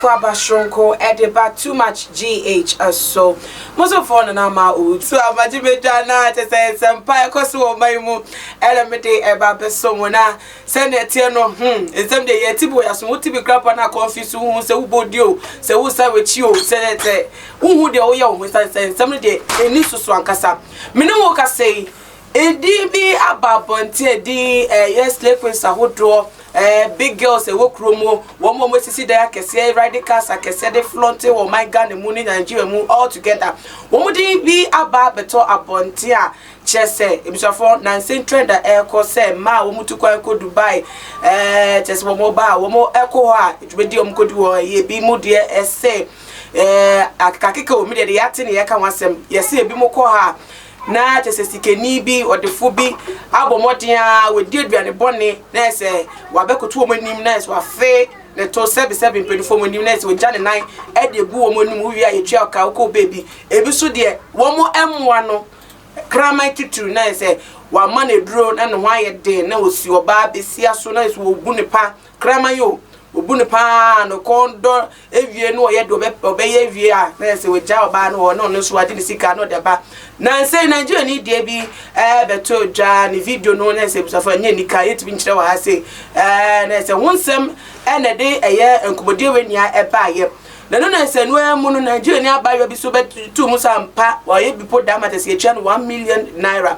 Akwaaba soronko de ba Too Much GH so. Mo somfoɔ Nana Ama Owusu Amagye Medwa na kyɛ sɛ nsɛmpa ɛkɔ so wɔ ɔman yi mu ɛna mede ɛba abɛso mo na sɛnea ɛteɛ no hmm nsɛm deɛ yɛte bi wɔ yɛaso wote bi kora pa na akɔmfi so wohu sɛ wobɔ di o sɛ wosa w'akyi o sɛ sɛ wohu deɛ woyɛ wo ho sɛ sɛ nsɛm no deɛ ɛni soso ankasa me ne wo kasa yi Edin bi aba abɔnten a edin ɛyɛ slay queens ahodoɔ, ɛɛ big girls ɛwɔ kuro mu, wɔn a wɔasisi dan akɛseɛ, ride cars akɛseɛ de flaunt wɔ ɔman Ghana mu ne Nigeria mu all together. Wɔn din bi aba abɛtɔ abɔnten a kyerɛ sɛ abusuafoɔ nansa trend a ɛrekɔ sɛ mmaa a wɔtu kwan kɔ Dubai ɛɛ kyerɛ sɛ wɔn ba a wɔn ɛkɔ hɔ a dwumadi a wɔkɔdi wɔ ɛyɛ ebi mu deɛ ɛsɛ ɛɛ akekakeka wɔ mu deɛ deɛ yɛate ne yɛka ho asɛm yɛsɛ ebi mo kɔ hɔ a Na kyerɛ sɛ sikani bi, ɔdefo bi abɔ mmɔden ara, wadi aduane bɔne, na ayɛ sɛ wabɛkoto wɔn anim, na ayɛ sɛ wafe ne to sɛbesɛbe mpanimfoɔ wɔn anim, na ayɛ sɛ wagya ne nan de agu wɔn anim, wowie a yɛtua wo ka, wokɔ baabi. Ebi nso deɛ, wɔn mmoa no, kraman titiriw, na ayɛ sɛ wama no aduro na ne ho ayɛ den, na ɔsi ɔbaa besia so, na ayɛ sɛ wɔbu no pa. Kraman o, obu no paa, ne kɔn dɔ wie na ɔyɛ deɛ ɔbɛyɛ wie a, na yɛ sɛ wagya ɔbaa no hɔ na ɔno nso wagye ne sika na ɔde aba. Nansa yi Nigeriani deɛ bi ɛbɛtɔ dwa ne video no na yɛ sɛ abusuafoɔ ɛnyɛ nika yɛntumi nkyerɛ wɔ ha sei ɛɛ na yɛ sɛ ho nsɛm ɛna ɛde ɛyɛ nkɔmmɔdie wei nea ɛbaayɛ. Na ɛno na yɛ sɛ ɛno ara mu no Nigeriani abaayewa bi so bɛtu mu sɛ ampa ɔyɛ bi po da ma kyɛ sɛ yɛtua no 1 million naira.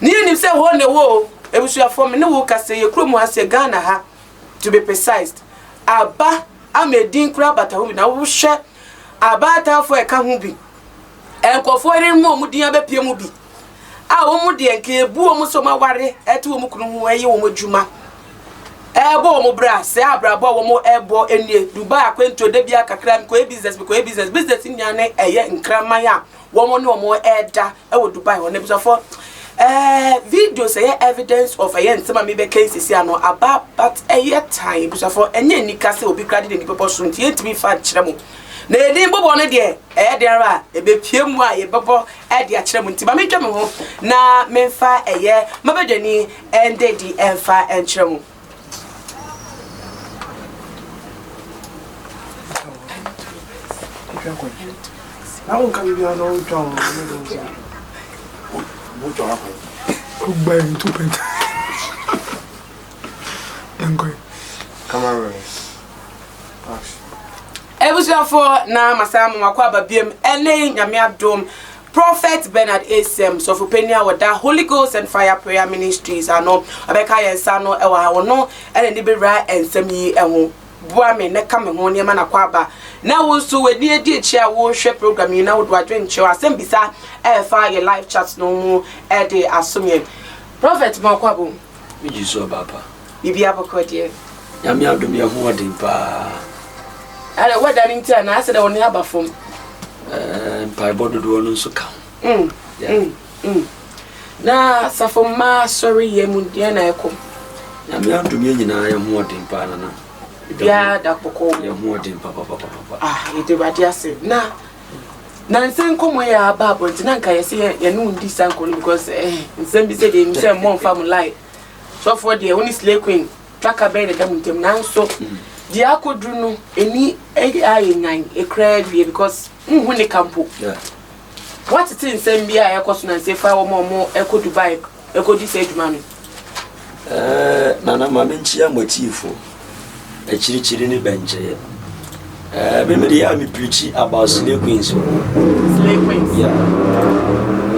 Ne yɛnim sɛ hɔ na ɛwɔ o, abusuafoɔ me ne wo kasa yɛ kurom ha sɛ Ghana ha to be precise aba ama edin koraa bata ho bi na wohwɛ abaatafoɔ a ɛka ho bi nkurɔfoɔ yerenom a wɔn din abɛpie mu bi a wɔn deɛ nka ebu wɔn sɛ wɔn aware ɛte wɔn kunu ho ɛyɛ wɔn adwuma ɛbɔ wɔn bra sɛ abrabɔ a wɔn ɛbɔ nie Dubai akwantuo da bi akakra mekɔyɛ business mekɔyɛ business business nyinaa ne ɛyɛ nkraman a wɔn ne wɔn ɛda ɛwɔ Dubai hɔ na abusuafoɔ ɛɛ videos ɛyɛ evidence of ɛyɛ nsɛm a mebɛka nsisi ano aba but ɛyɛ tan abusuafoɔ ɛnyɛ nika sɛ obi kura de n'ani bɛbɔ so nti yɛntumi fa nkyerɛ mo na yɛde bɔbɔ no deɛ ɛyɛ deɛ ara a ɛbɛpie mu a yɛbɛbɔ ɛde akyerɛ mo nti ma mentwa me ho na memfa ɛyɛ mabɛdwani ɛnde di ɛmfa ɛnkyerɛ mo. Na wonka biribiara na wontwa wo ne dɛm sɛ wotwa w'akwan. Wogba ntu pɛntɛ. Yɛnkɔ. Camera rolling. Action. Abusuafoɔ na masan ama makɔ aba biam ɛne Nyame adom Prophet Bernard Asem sɔfopanin a wɔda Holy Ghost and Fire Prayer Ministries ano ɔbɛka yɛn nsa ano ɛwɔ ha ɔno ɛna ne bɛwura nsɛm yi ɛho boa me na ka me ho nneɛma na kɔ aba na wo nso w'ani adi akyi a wohwɛ program yi na wode w'adwenkyerɛ asɛm bisa ɛfa yɛ live chat no mu ɛde asom yɛn Prophet ma ɔkɔ abo. Megye so ɔba pa. Biribi abɔkɔ deɛ. Nyame adom yɛ ho ɔden paa. Ɛdɛ wɛda no nti anaa asɛ dɛ wɔne aba fam. Ɛɛ mpaebɔ dodoɔ no nso ka ho. Na asafo mma asɔre yɛ mu deɛ na ɛkɔ. Nyame adom yɛ nyinaa yɛ ho ɔden paa nana. Biara da kɔkɔɔ. Yɛ ho ɔden papapapapa. Ah yɛde Awurade ase na nansa nkɔmmɔ yɛ aba abɔnten na nka yɛsɛ yɛ yɛne wo ndi saa nkɔmmɔ no because eh, nsɛm bi sɛ deɛ nim sɛ mmɔ mfa mo lie sɔfoɔ deɛ wo ne slay queen twaka bɛn na ɛda mo ntam nanso deɛ akɔduru no ɛni ayɛ nyan ɛkura awie because nhu ne ka mpo woatete nsɛm bi a ɛkɔ so nansa fa wɔn a wɔn ɛkɔ Dubai ɛkɔdi sɛ adwuma no. Ɛɛ nana ma menkyia mo atiefo akyirikyiri ne bɛnkyɛeɛ. Ɛɛ me mede yɛ a me preach about slay queens. Slay queens. Yeah.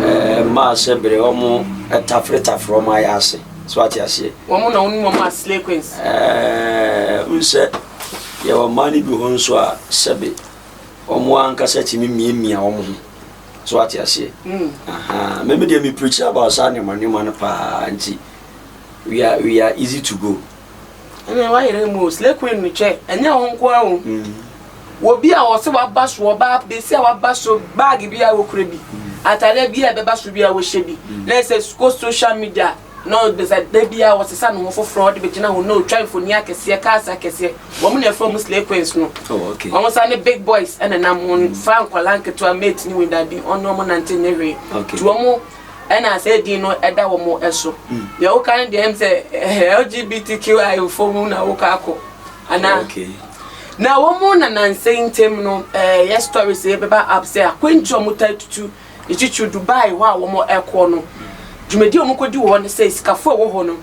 Ɛɛ mmaa sɛ bere wɔn tafere tafere wɔn ayɛ ase so ate aseɛ. Wɔn na wɔn wɔn a slay queens. Ɛɛ n sɛ yɛwɔ mmaa no bi hɔ nso a sɛbe wɔn ankasa tumi miamia wɔn ho so ate aseɛ. Mm. Me me deɛ me preach about saa nneɛma nneɛma no paa nti we are easy to go. Ɛnna wayerɛ mu o slay queen no kyɛ ɛnyɛ ho nko ara o. Obi a ɔsɛ waba so ɔbaa besi a waba so bag bi a wokura bi ataadeɛ bi a ɛbɛba so bi a wɔhyɛ bi na ɛsɛ kɔ social media na ɔbɛsa da bi a wɔsesa ne ho foforɔ ɔde bɛgyina hɔ na ɔtwa mfoni akɛseɛ cars akɛseɛ wɔn na ɛfrɛ wɔn slay queens no. Oh, okay. Wɔn sa ne big boys ɛna nam ho fa nkwadaa nketewa mate ne wei dabi ɔne wɔn nante nyɛ hwee. Okay. Nti wɔn ɛna sɛ din no ɛda wɔn ɛso. Deɛ woka no deɛ ɛm sɛ LGBTQI fo mu na woka akɔ anaa. Okay. Na wɔn na nansa yi ntam no ɛyɛ stories yi bɛba up sɛ akwantu a wɔtaa tutu ne titiriw Dubai hɔ a wɔkɔ no, dwumadi a wɔkɔdi wɔ hɔ ne sɛ sikafo a ɛwɔ hɔ no,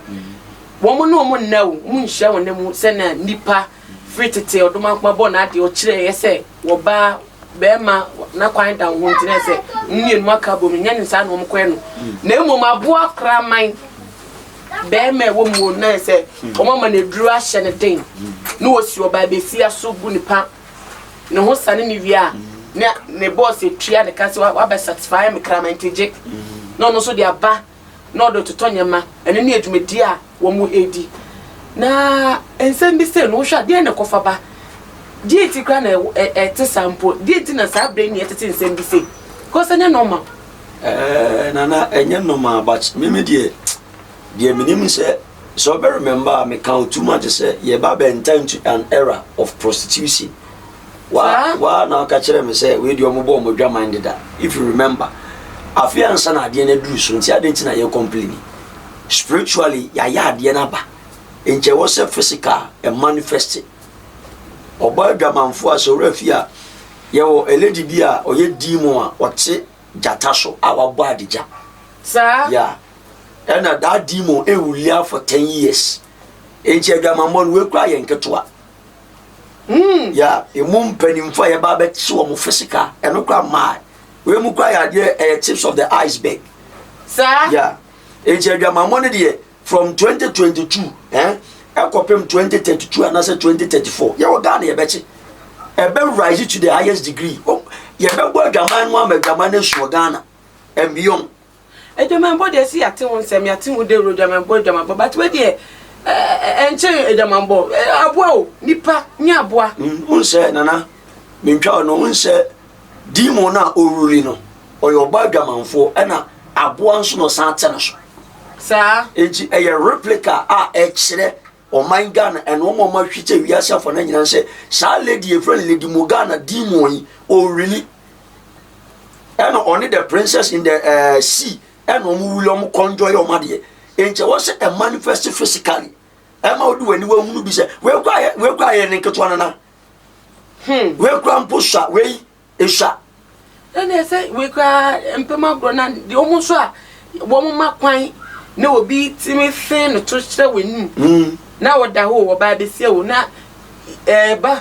wɔn ne wɔn nna o, wɔn nhyia wɔn nna mu sɛnea nnipa firi tete ɔdomankoma bɔɔ n'adeɛ ɔkyerɛeɛ sɛ wɔbaa bɛrima na kwan da ho nti na sɛ mmienu aka abom nyɛ ne saa na wɔkɔɛ no, na mmom aboa kraman Bɛɛma a ɛwɔ mu no ayɛ sɛ wɔn ama no aduru ahyɛ no den na wɔsi ɔbaa besia so gu ne pa ne ho sane ne wie a na ne bɔs atua ne ka sɛ wabɛ satisfy me kraman nti gye na ɔno nso de aba na ɔde totɔ nneɛma. Ɛno ne adwumadi a wɔn redi. Na nsɛm bi sei no wohwɛ a deɛn na ɛkɔfa ba? Deɛ nti koraa na ɛte saa mpo? Deɛ nti na saa berɛ yi na yɛtete nsɛm bi sei? Because ɛnyɛ normal. Eh, Nana, ɛnyɛ normal, but me me deɛ, deɛ menim sɛ, sɛ ɔbɛ remember a, meka wo too much sɛ, yɛba bɛ enter into an era of prostitution. Wa, wa na ɔka kyerɛ me sɛ, wei deɛ ɔmo bɔ ɔmo dwaman deda, if you remember. Afei ansa na adeɛ no aduru so, nti adeɛ nti na yɛ complain. Spiritually, yɛayɛ adeɛ no aba. Nkyɛ ɛwɔ sɛ physical, ɛ manifest. Ɔbaa adwamanfoɔ a sɛ ɔwura fie a, Yɛwɔ a lady bi a ɔyɛ demon a ɔte gyata so a wabɔ adegya. Saa? Yeah. Ɛna that demon ewulia for 10 years. Enti adwamammɔ no wei koraa yɛ nketewa. Yeah, emu mpanimfo a yɛba abɛkye wɔn physical, ɛno koraa mmaa. Wei mu koraa yɛ adeɛ ɛyɛ tips of the iceberg. Saa? Yeah. Enti adwamammɔ no deɛ from 2022 eh, ɛkɔpem 2032 anaasɛ 2034 yɛwɔ Ghana yɛbɛkye ɛbɛ rise to the highest degree yɛbɛbɔ adwaman no ama adwaman no asu wɔ Ghana and beyond. Adwamanbɔ deɛ ɛsi yɛate ho nsɛm yɛate ho dawuro adwamanbɔ adwamanbɔ but wei deɛ ɛnkyɛn adwamanbɔ aboa o nipa nyɛ aboa. Wohu sɛ nana mentwa wo no wohu sɛ demon no a ɔruli no ɔyɛ ɔba adwamanfoɔ ɛna aboa nso na ɔsan te no so. Saa. Enti ɛyɛ replica a ɛkyerɛ ɔman Ghana ɛna wɔn a wɔn ahwete wiase afa no nyinaa sɛ saa lady yɛfrɛ no Lady Morgana demon yi ɔreli ɛna ɔne the princess in the sea ɛna wɔn wuli wɔn kɔnjɔ yɛ wɔn adeɛ. Enti ɛwɔ sɛ ɛ manifest physically ɛma wode w'ani wahunu bi sɛ wei kura yɛ wei kura yɛ ne nketewa nana wei kura mpo sua wei esua. Ɛna ɛsɛ wei koraa mpem agorɔ na deɛ wɔn nso a wɔn ma kwan na obi tumi fe no to kyerɛ wɔn anim mm. na ɔda hɔ ɔbaa besia o na ɛɛba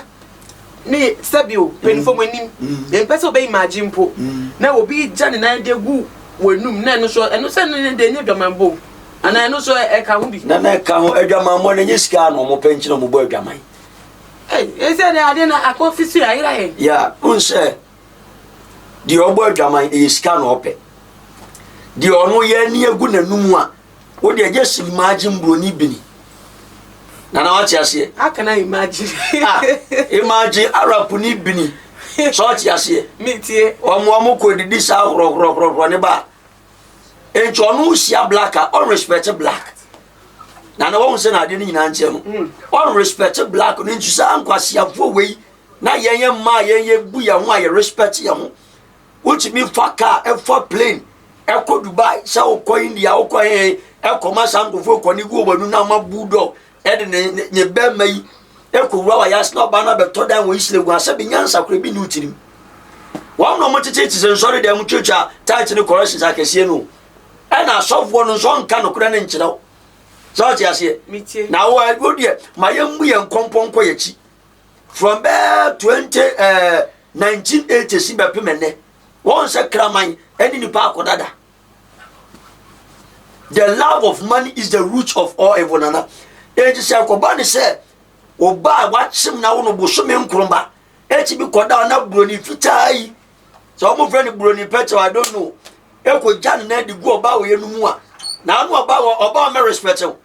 ne sɛbi o mpanyinfoɔ mo anim mpɛ sɛ ɔbɛyi maagye mpo na obi gya ne nan de gu wɔn anum na ɛno nso ɛno sɛ ɛno ne deɛ ɛnyɛ dwamanbɔ o anaa ɛno nso ɛka ho bi. Na na ɛka ho adwamanbɔ no ɛnyɛ sika na wɔn pɛ nti na wɔn bɔ adwaman. Ɛsɛ dɛ adeɛ no akɔ fi so ayera yɛn. Ya n sɛ deɛ ɔbɔ adwaman ɛyɛ sika na ɔpɛ deɛ ɔno yɛ ani agu n'anum a wo deɛ just imagine buroni bini nana wate aseɛ. How can I imagine? Ah, imagine Arab ni bini sɛ ɔte aseɛ. Metie. Wɔn wɔn kɔ didi saa horɔhorɔhorɔ ne ba. Nti ɔno hyia black a ɔn respect black. Na na wɔn sɛ na adeɛ no nyinaa nkyɛn no. Hmm. Ɔn respect black no nti saa nkwasiafoɔ wei na yɛn yɛ mmaa yɛn yɛ bu yɛn ho a yɛ respect yɛn ho. Wotumi fa car ɛfa plane ɛkɔ Dubai sɛ wokɔ India wokɔ hɛn ɛkɔma saa nkurɔfoɔ kɔ ne gu wɔn anum na ama bulldog ɛde ne ne bɛrima yi ɛkɔwura wɔ ayase na ɔbaa no abɛtɔ dan wɔ Israel gu asɛ bi nyansa kora bi ne wotirim. Wɔn na wɔn tete te sɛ nsɔre dan mu twatwa tithe ne corrections akɛseɛ no. Ɛna asɔfoɔ no nso ɔnka nokorɛ no nkyerɛ wo. Sɛ ɔte aseɛ. Na wo wo deɛ ma yɛn mu yɛn nkɔmpɔ nkɔ yɛn akyi. From bɛɛ 20 eh, 1980 si bɛpem ɛnɛ. Wɔn sɛ kraman ɛne nipa akɔdada. The love of money is the root of all evil nana. Enti sɛ ɛkɔba ne sɛ ɔba a wakyem na wo no bosome nkoromba Eti bi kɔda na buroni fitaa yi sɛ wɔn frɛ no buroni pɛkyɛw I don't know ekɔ gya ne nan de gu ɔbaa wɔ yɛ no mu a na ano ɔbaa wɔ ɔbaa mɛ respect wo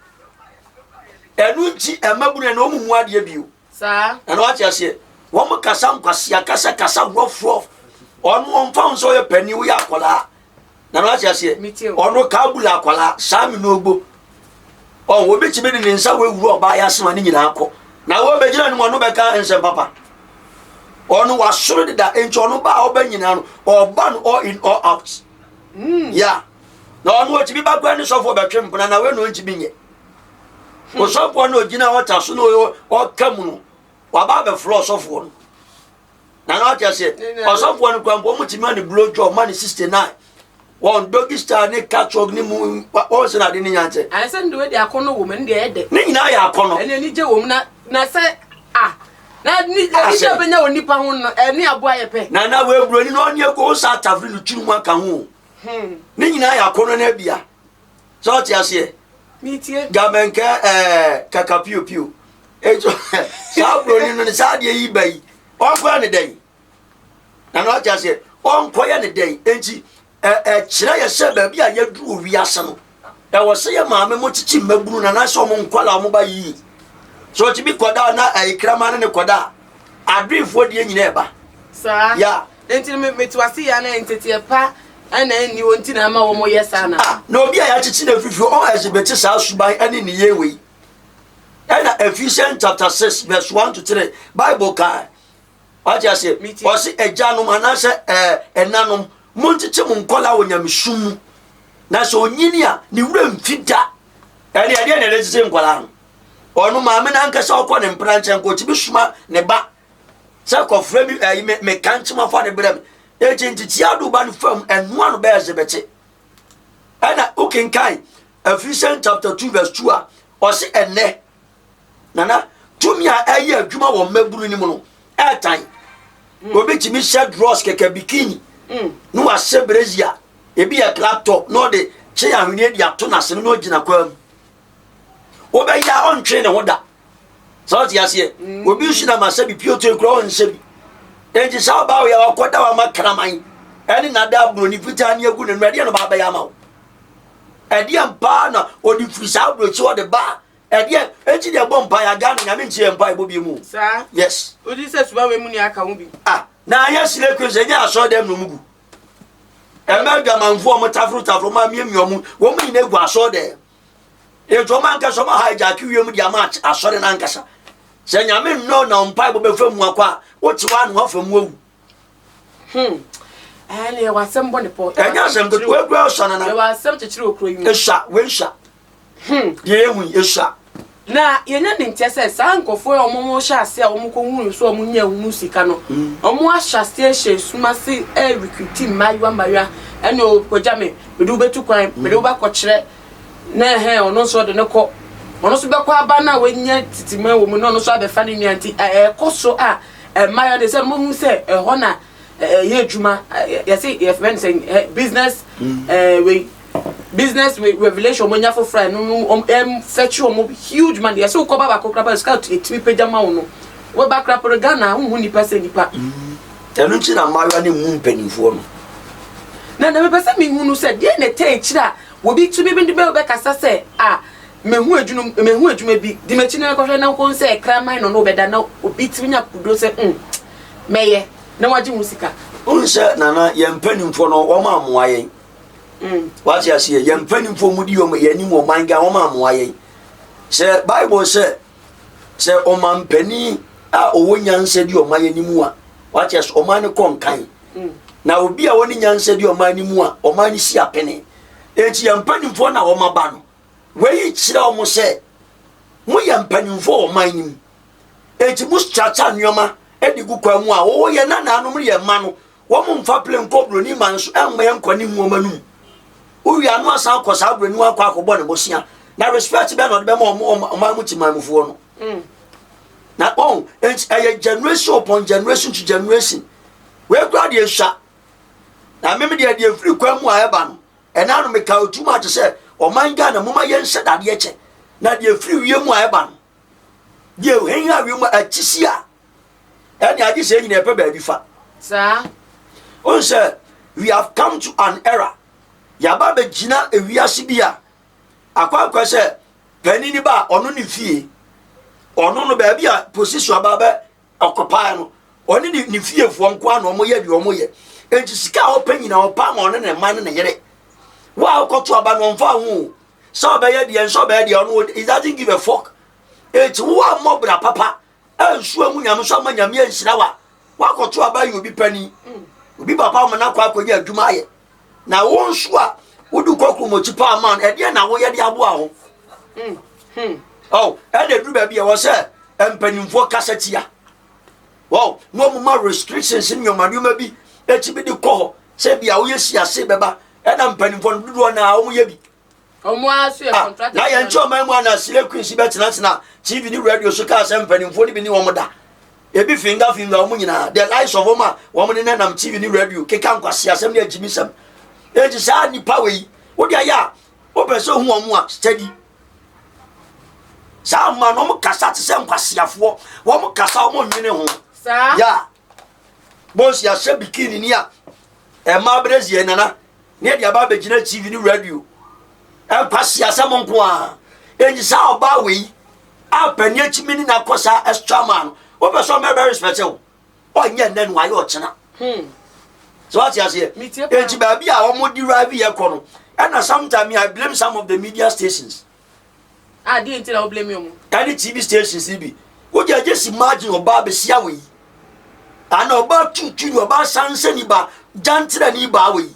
ɛnu nti ɛma bunu ɛna wɔn mu adeɛ bio saa ɛna wate aseɛ wɔn kasa nkwasia kasa kasa rɔfrɔf ɔno wɔn fa wɔn sɛ ɔyɛ panin woyɛ akwadaa. Na no ate aseɛ ɔno kabula akwalaa saa me no ogbo ɔn obi tumi de ne nsa wawuru ɔbaa yɛ asema ne nyinaa kɔ na wɔbɛgyina no mu ɔno bɛka nsɛm papa ɔno wasoro deda nti ɔno ba a ɔba nyinaa no ɔba no all in all out mm. ya na ɔno ɔtumi ba kora ne sɔfoɔ bɛtwe mpena na wei na ɔntumi nyɛ hmm. ɔsɔfoɔ no ɔgyina ɔta so na ɔka mu no. Waba abɛfrɛ ɔsɔfoɔ no. Na na ɔkyɛ sɛ ɔsɔfoɔ no kura mpo wɔn tumi ma ne blow job ma ne 69. Wɔn doggy style ne catwalk ne mu wɔn sɛ na ade ne nyankyɛ. Ayɛ sɛ ne deɛ akɔnɔ wɔ mu ɛne deɛ ɛyɛ dɛ. Ne nyinaa yɛ akɔnɔ. Ɛne anigye wɔ mu na na sɛ ah na ni anigye a bɛnya wɔ nipa ho no ɛne aboa yɛ pɛ. Na na wɔ eburoni na ɔne egu sa atafere no twiri mu aka ho. Ne nyinaa yɛ akɔnɔ na abia. Sɛ ɔte aseɛ. Metie. Gamɛnkɛ ɛɛ kaka pio pio. Etu saa buroni no ne saa adeɛ yi ba yi ɔnkɔyɛ ne dɛn. Na na ɔte aseɛ ɔnkɔyɛ ne dɛn enti ɛkyerɛ yɛ sɛ baabi a yɛduru wɔ wiase no ɛwɔ sɛ yɛ maame mo kyekye mmabunu na anaasɛ ɔmo nkɔla ɔmo ba yie sɛ ɔtumi kɔda na ɛyɛ kraman ne ne kɔda a adwenfoɔ deɛ nyina ɛba saa ya nti no meto ase yɛ na nteteɛ pa ɛna ɛnni hɔ nti na ama wɔn yɛ saa na ah na obi a yɛakyekye no afifio ɔn ɛsibɛkye saa suban ɛne ne yie wei ɛna Ephesians chapter 6 verse 1 to 3 Bible kaa Wate aseɛ? Ɔse agyanom anaasɛ ɛɛ ɛnanom, monkyekye mo nkɔla wɔ nyamesom mu, na sɛ onyini a ne wura mfi da. Ɛne ɛdeɛ na ɛde kyekye nkɔla no. Ɔno maame no ankasa ɔkɔ ne mpena nkyɛn kɔ ɔtumi soma ne ba sɛ kɔfrɛ mi ɛyi me meka nkyema fa ne brɛ me. Eti nteteɛ ado ba no fam ɛnoa no bɛyɛ zebɛkye. Ɛna wokenkan Ephesians chapter 2 verse 2 a ɔse ɛnɛ Nana, tumi a ɛyɛ adwuma wɔ mmabunu no mu no, ɛɛtan. Mm. Obi tumi hyɛ drawers kɛkɛ bikini mm. na wahyɛ brazier, ebi yɛ club top na ɔde kye ahweneɛ de ato n'asene na ɔgyina kwaa mu. Wobɛyɛ a ɔntwe ne ho da. Sɛ ɔte aseɛ, mm. obi nso nam asɛ bi pioto ekura ɔnhyɛ bi. Enti saa ɔbaa wei a wakɔda wama kraman ɛne nada aburoni fitaa ne agu ne no ɛdeɛ na ɔbaa bɛyɛ ama wo. Ɛdeɛ mpaa na ɔde firi saa aburokyi ɔde baa Ɛdeɛ enti deɛ bɔ mpaeɛ a Ghana nyame ntie yɛn mpaeɛ bɔ bie mu. Saa. Yes. Wogye sɛ suban wei mu ni aka ho bi. Ah na ayɛ slay queens ɛnyɛ asɔre dɛm na ɔmu gu. Ɛmɛ adwamanfoɔ ɔmo taforo taforo ɔmo amiamia ɔmo wɔn nyina gu asɔre dɛm. Enti ɔmo ankasa ɔmo hijack wiem de ama asɔre no ankasa. Sɛ nyame nnɔ na mpaeɛ bɔ bɛfa mu akɔ a wote hɔ a na wafa mu awu. Hmm. Ɛne yɛwɔ asɛm bɔ ne pɔ. Ɛnyɛ asɛm ketewa ekura ɔsɔ nana. Yɛwɔ asɛm kyekyere wɔ kuro yi mu. Esua wei sua. Hmm. Deɛ yɛhu yi esua. Na yɛnya ne nteɛ sɛ saa nkurɔfoɔ a wɔn hyɛ ase a wɔn kɔhunu so wɔn nya mu sika no, hmm. wɔn ahyɛ aseɛ hyɛ sum ase ɛrekriti mmaayewa mmaayewa ɛne okogya me mede wobɛtu kwan mede hmm. wobɛkɔkyerɛ na ɛhɛn ɔno nso ɔde no kɔ ɔno nso bɛkɔ aba no a wanya titima wɔ mu na ɔno nso abɛfa ne nua nti ɛkɔ so a mmaayewa de sɛ mohu sɛ ɛhɔ na ɛyɛ adwuma yɛse yɛfrɛ no sɛ business mm. wei business revelation wɔn anya foforɔ a ɛno no wɔn ɛfɛkye wɔn huge money yɛsɛ wokɔ ba baako koraa sika ɛtumi pagya ma wo no wɔba koraa pɔrɔ Ghana wohu nipa sɛ nipa. Mm. Ɛno nti na mmaayewa no mmu mpanimfoɔ no. Na na mepɛ sɛ mehu no sɛ deɛ na ɛtɛ akyire a obi tumi bi de bɛkasa sɛ a mehu adwuma mehu adwuma bi di m'akyi na kɔhwɛ na wokɔhu sɛ kraman na ɔno wobɛda na obi tumi nya akokoduro sɛ mm mɛyɛ na wagye ho sika. Wohu sɛ nana yɛn mpanimfoɔ no wɔn amoa yɛn. Mm. Wate aseɛ yɛn mpanimfoɔ mu di yɛn anim wɔ man Ghana wɔn amoa yɛn. Sɛ Bible sɛ sɛ ɔmampanin a ɔwɔ nyansa di ɔman anim a wate aseɛ ɔman no kɔ nkan. Mm. Na obi a ɔne nyansa di ɔman no mu a ɔman no si apene. Enti yɛn mpanimfoɔ na wɔn aba no wei kyerɛ wɔn sɛ moyɛ mpanimfoɔ wɔ ɔman no mu. Enti mo structure nneɛma de gu kwan mu a wɔwɔ yɛn nananom ne yɛn mma no wɔn mfa plane nkɔ buroni man so ɛmma yɛn nkɔ ne nneɛma no mu. Wowie ano asan akɔ saa buroni akɔ akɔbɔ ne bosea na respect bɛn na ɔde bɛma wɔn ɔman mu timanmufoɔ no. Mm. Na wɔn enti ɛyɛ generation upon generation to generation. Wei kura deɛ esua na meme deɛ deɛ efiri kwan mu a ɛba no ɛna no meka otum ate sɛ ɔman Ghana moma yɛnhyɛ dadeɛ kyɛ na deɛ efiri wiem a ɛba no deɛ hɛn a wiem akyisi a ɛne agye sɛ nyina ɛpɛ baabi fa saa wohu sɛ we have come to an era yɛaba bɛgyina ewiase bi a akwankwa sɛ panin ba a ɔno ne fie ɔno no baabi a position aba bɛ occupy no ɔne ne ne fiefoɔ nko ara na wɔyɛ deɛ wɔyɛ enti sika a ɔpɛ nyina ɔpa ma ɔne ne mma ne ne yere wo a wokɔto aba no ɔmfa ho o sɛ ɔbɛyɛ deɛ nsɛ ɔbɛyɛ deɛ ɔno he doesn't give a fuck eti wo a mmɔ bra papa ansu amu nyame so ama nyame anhyira wa wakɔto aba yɛ obi pani obi papa ama no akɔ akɔnya adwuma ayɛ na wo nso a wode kɔ kuromɔkyi paa ma no ɛdeɛ na woyɛ de aboa ho mm, hmm. oh, ɛna ɛduru baabi a ɛwɔ sɛ mpanimfoɔ kasa tia. Wɔn na wɔn ma restrictions ne nneɛma nneɛma bi ɛtumi de kɔ hɔ sɛ bi a woyɛ si ase bɛba ɛna mpanimfoɔ no dodoɔ na wɔn yɛ bi. Wɔn ara so yɛ Ah, contractors. na yɛn nkyɛn ɔman mu a na Sile Queens bɛtenatena TV ne radio so kaa sɛ mpanimfoɔ no bi ne wɔn da. Ebi finga finga wɔn nyinaa. The lies of wɔn a wɔn ne nenam TV ne radio keka nkwaseasɛm ne agyimisɛm. Enti saa nnipa wei, wode ayɛ a wopɛ sɛ ohu wɔn a steady. Saa mmaa no wɔn kasa te sɛ nkwaseafoɔ. Wɔn kasa wɔn nwene ho. Saa. Ya. Bɔnsi ahyɛ bikini ni a ɛmaa brɛziɛ nana. Ne yɛde aba abɛgyina TV ne radio. Nkwaseasɛm nko a. Enti saa ɔbaa wei a panin akyi mi ne na akɔ saa extra man no, wopɛ sɛ ɔmɛ bɛ respect wo. Ɔnyɛ nnɛ no ayɛ ɔkyena. So wate aseɛ? Enti baabi a wɔn derive yɛ kɔ no, ɛna sometimes I blame some of the media stations. Ah, deɛ nti na wo blame wɔn? Ɛne TV stations ni bi. Wogye agye si margin ɔbaa besia wei. Ana ɔbaa tutu ni ɔbaa sansani ba gyantra ni baa wei.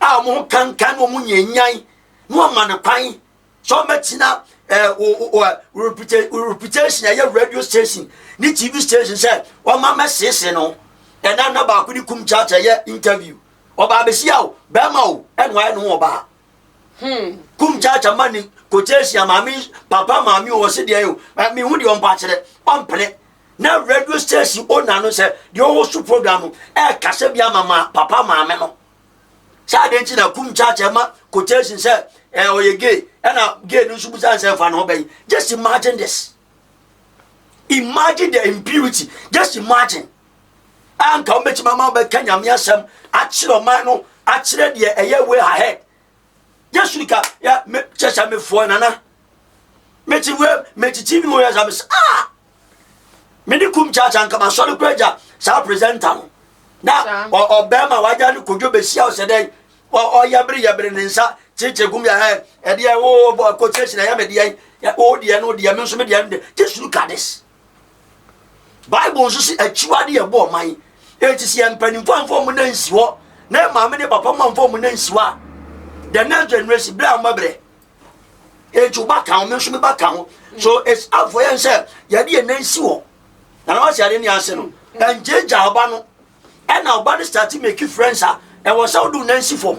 A wɔn ho kankan na wɔn nyanyan na wɔn ma no kwan sɛ ɔmɛtena ɛɛ o reputation ɛyɛ radio station ne TV station sɛ wɔn ama mɛsiesie no. Ɛna na baako ne kum kyaakyaa yɛ interview. Ɔbaa besia o, bɛrima o, ɛna wayɛ ne ho ɔbaa. Kum kyaakya ma ne quotation maame papa maame o ɔse deɛ o mehu deɛ ɔmpa akyerɛ ɔmpene na radio station owner no sɛ deɛ ɔwɔ so program no ɛkasa bi ama ma papa maame no sɛ adeɛ nti na kum kyaakya ma quotation sɛ ɛ ɔyɛ gay ɛna gay no nso busa sɛ fa ne ho bɛyi. Just imagine this, imagine the impurity, just imagine. Anka wɔbɛtumi ama wobɛka Nyame asɛm akyerɛ ɔman no, akyerɛ deɛ ɛyɛ way ahead. Yesu ka ya me kyɛ sɛ mefoɔ nana mete wei mete TV wɔ yɛ sɛ mesɛ ah mede kum kyaakya nka masɔre kora gya saa presenter no na ɔbɛrima wagya ne kodwo bɛsia wo sɛ dɛn ɔyɛbere yɛbere ne nsa kyekyɛ kum yɛ ɛ ɛdeɛ wo kɔkyerɛkyerɛ ɛyɛ me deɛ wo deɛ no deɛ me nso me deɛ no deɛ. Just look at this. Bible nso se akyiwade yɛ bɔ ɔman. Enti sɛ yɛn mpanimfoɔ amfa wɔn nan nsi hɔ na yɛn maame ne papa mu amfa wɔn nan nsi hɔ a, the next generation bere a wɔbɛbrɛ. Enti wo ba ka ho, me nso me ba ka ho. So it's up for yɛn sɛ yɛde yɛn nan si hɔ. Na na wasi ade ne ase no, ɛngyegya ɔba no. Ɛna ɔba no start make friends a, ɛwɔ sɛ wode wo nan si fam.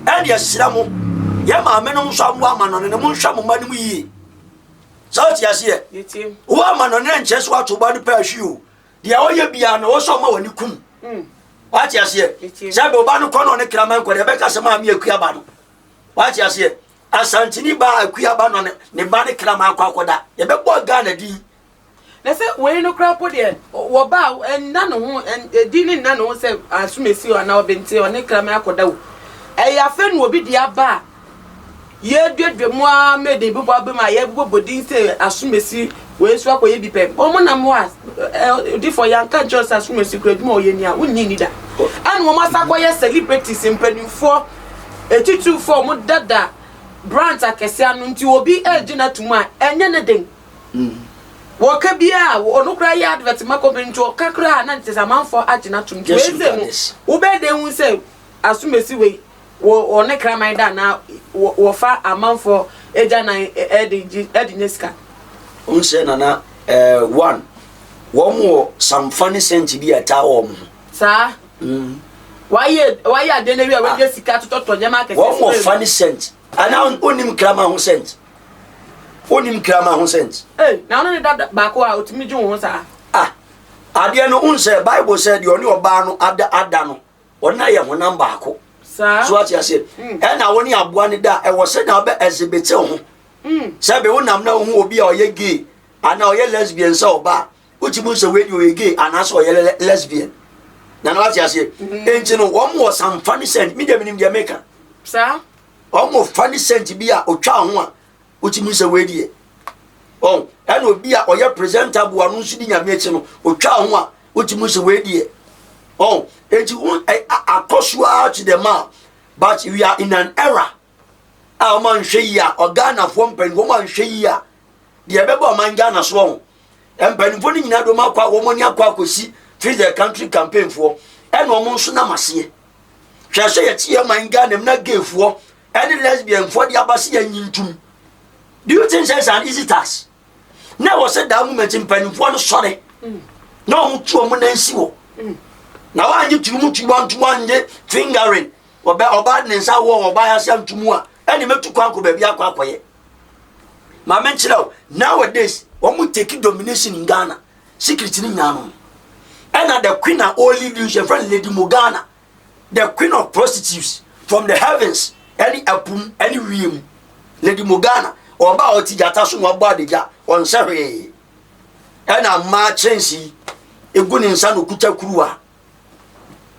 Ɛne ɛsrɛ mo, yɛn maame nom nso amoa ama no no, monhwɛ mo mma no mu yie. Sɛ wote aseɛ, wo ama no ne nkyerɛ sɛ woato ba no pɛ ahwi o. Deɛ ɔyɛ biara no, ɛwɔ sɛ ɔma w'ani kum. Wate aseɛ? Sɛ bɛ ɔba no kɔ na ɔne kraman kɔ deɛ, ɛbɛka sɛ maame akua ba no. Wate aseɛ? Asanteni ba akua ba no ne ba ne kraman akɔ akɔda. Yɛbɛbɔ Ghana din. Na sɛ wei no koraa mpo deɛ, wɔba a, ɛnna ne ho, ɛdi ne nna ne ho sɛ asomasi anaa ɔbente ɔne kraman akɔda o. Ɛyɛ afei na obi de aba a, yɛduadua mu ara ma ɛde bobɔ aba mu a yɛbobɔ din sɛ asomasi wei nso akɔyɛ bi pɛ. Wɔn nam hɔ a, odifoɔ yɛanka nkyerɛ sɛ asomasi kura adwuma a ɔyɛ ni a, wonnye nni da. Ɛna wɔn asa akɔyɛ celebrities, mpanimfoɔ, atitirifoɔ a wɔdada brands akɛseɛ ano nti obi regye no atom a, ɛnyɛ ne den. Wɔka biara ɔno koraa yɛ advert ma company nti ɔka koraa na nkyɛ sɛ amanfoɔ agye no atom nti wei sɛ no wobɛyɛ dɛn hu sɛ asomasi wei wɔ ɔne kraman da anaa wɔfa amanfoɔ agya nan ɛde gye ɛde nya sika. Wohu sɛ nana eh, one wɔn wɔ some funny scent bi a ɛtaa wɔn ho. Saa. Wayɛ wayɛ adeɛ no awie a wanya sika totɔtɔ nneɛma akɛseɛ. Wɔn wɔ funny scent. Anaa onim kraman ho scent. Wonim kraman ho scent. Ei, na ɔno ne da baako a otumi dwe wo ho saa. Ah, adeɛ no, wohu sɛ Bible sɛ deɛ ɔne ɔbaa no ada ada no, ɔne ayɛ honam baako. Saa. So ate aseɛ? Ɛna wo ne aboa no da a, ɛwɔ sɛ na wobɛ exhibit wo ho. Sɛ be wonam na wohu obi a ɔyɛ gay anaa ɔyɛ lesbian sɛ ɔbaa, wotumi hu sɛ wei deɛ ɔyɛ gay anaasɛ ɔyɛ lesbian. Na na wate aseɛ? Enti no, wɔn wɔ some funny scent. Me deɛ menim deɛ meka. Saa. Wɔn wɔ funny scent bi a otwa ho a wotumi sɛ wei deɛ ɔn ɛna obi a ɔyɛ presentable ano nso di Nyame akyi no otwa ho a wotumi sɛ wei deɛ ɔn eti wo akɔ so ara to the man. But we are in an era a wɔn anhwɛ yie a ɔghanafoɔ mpanyinfoɔ wɔn anhwɛ yie a deɛ ɛbɛbɔ ɔman Ghana soɔ ho mpanyinfoɔ no nyinaa de wɔn akɔ a wɔn ani akɔ akɔsi Free the Country campaign foɔ ɛna wɔn nso nam aseɛ. Hwɛ sɛ yɛte yɛ man Ghana mu na gayfoɔ ɛne lesbianfoɔ de aba sɛ yɛnyi ntum. Do you think sɛ it's an easy task? Na ɛwɔ sɛ daa moment mpanimfoɔ no sɔre. Na wɔn tu wɔn nan si hɔ. Na wɔanye turumu tu wɔn ntum wɔanye fingering. Ɔbɛ ɔbaa de ne nsa wɔ ɔbaa ase antum a ɛne mɛtu kwan kɔ baabi akɔ akɔyɛ. Maame nkyerɛ wo nowadays wɔn take domination in Ghana secret ne nyinaa no. Ɛna the queen a ɔlead nso yɛfrɛ no Lady Morgana. The queen of prostitutes from the heavens ɛne ɛpum ɛne wiem. Lady Morgana ɔba a ɔte gyata so na wabɔ adagya ɔnsɛ hwee. Ɛna mmaa kyɛnse egu ne nsa na okuta kuruwa.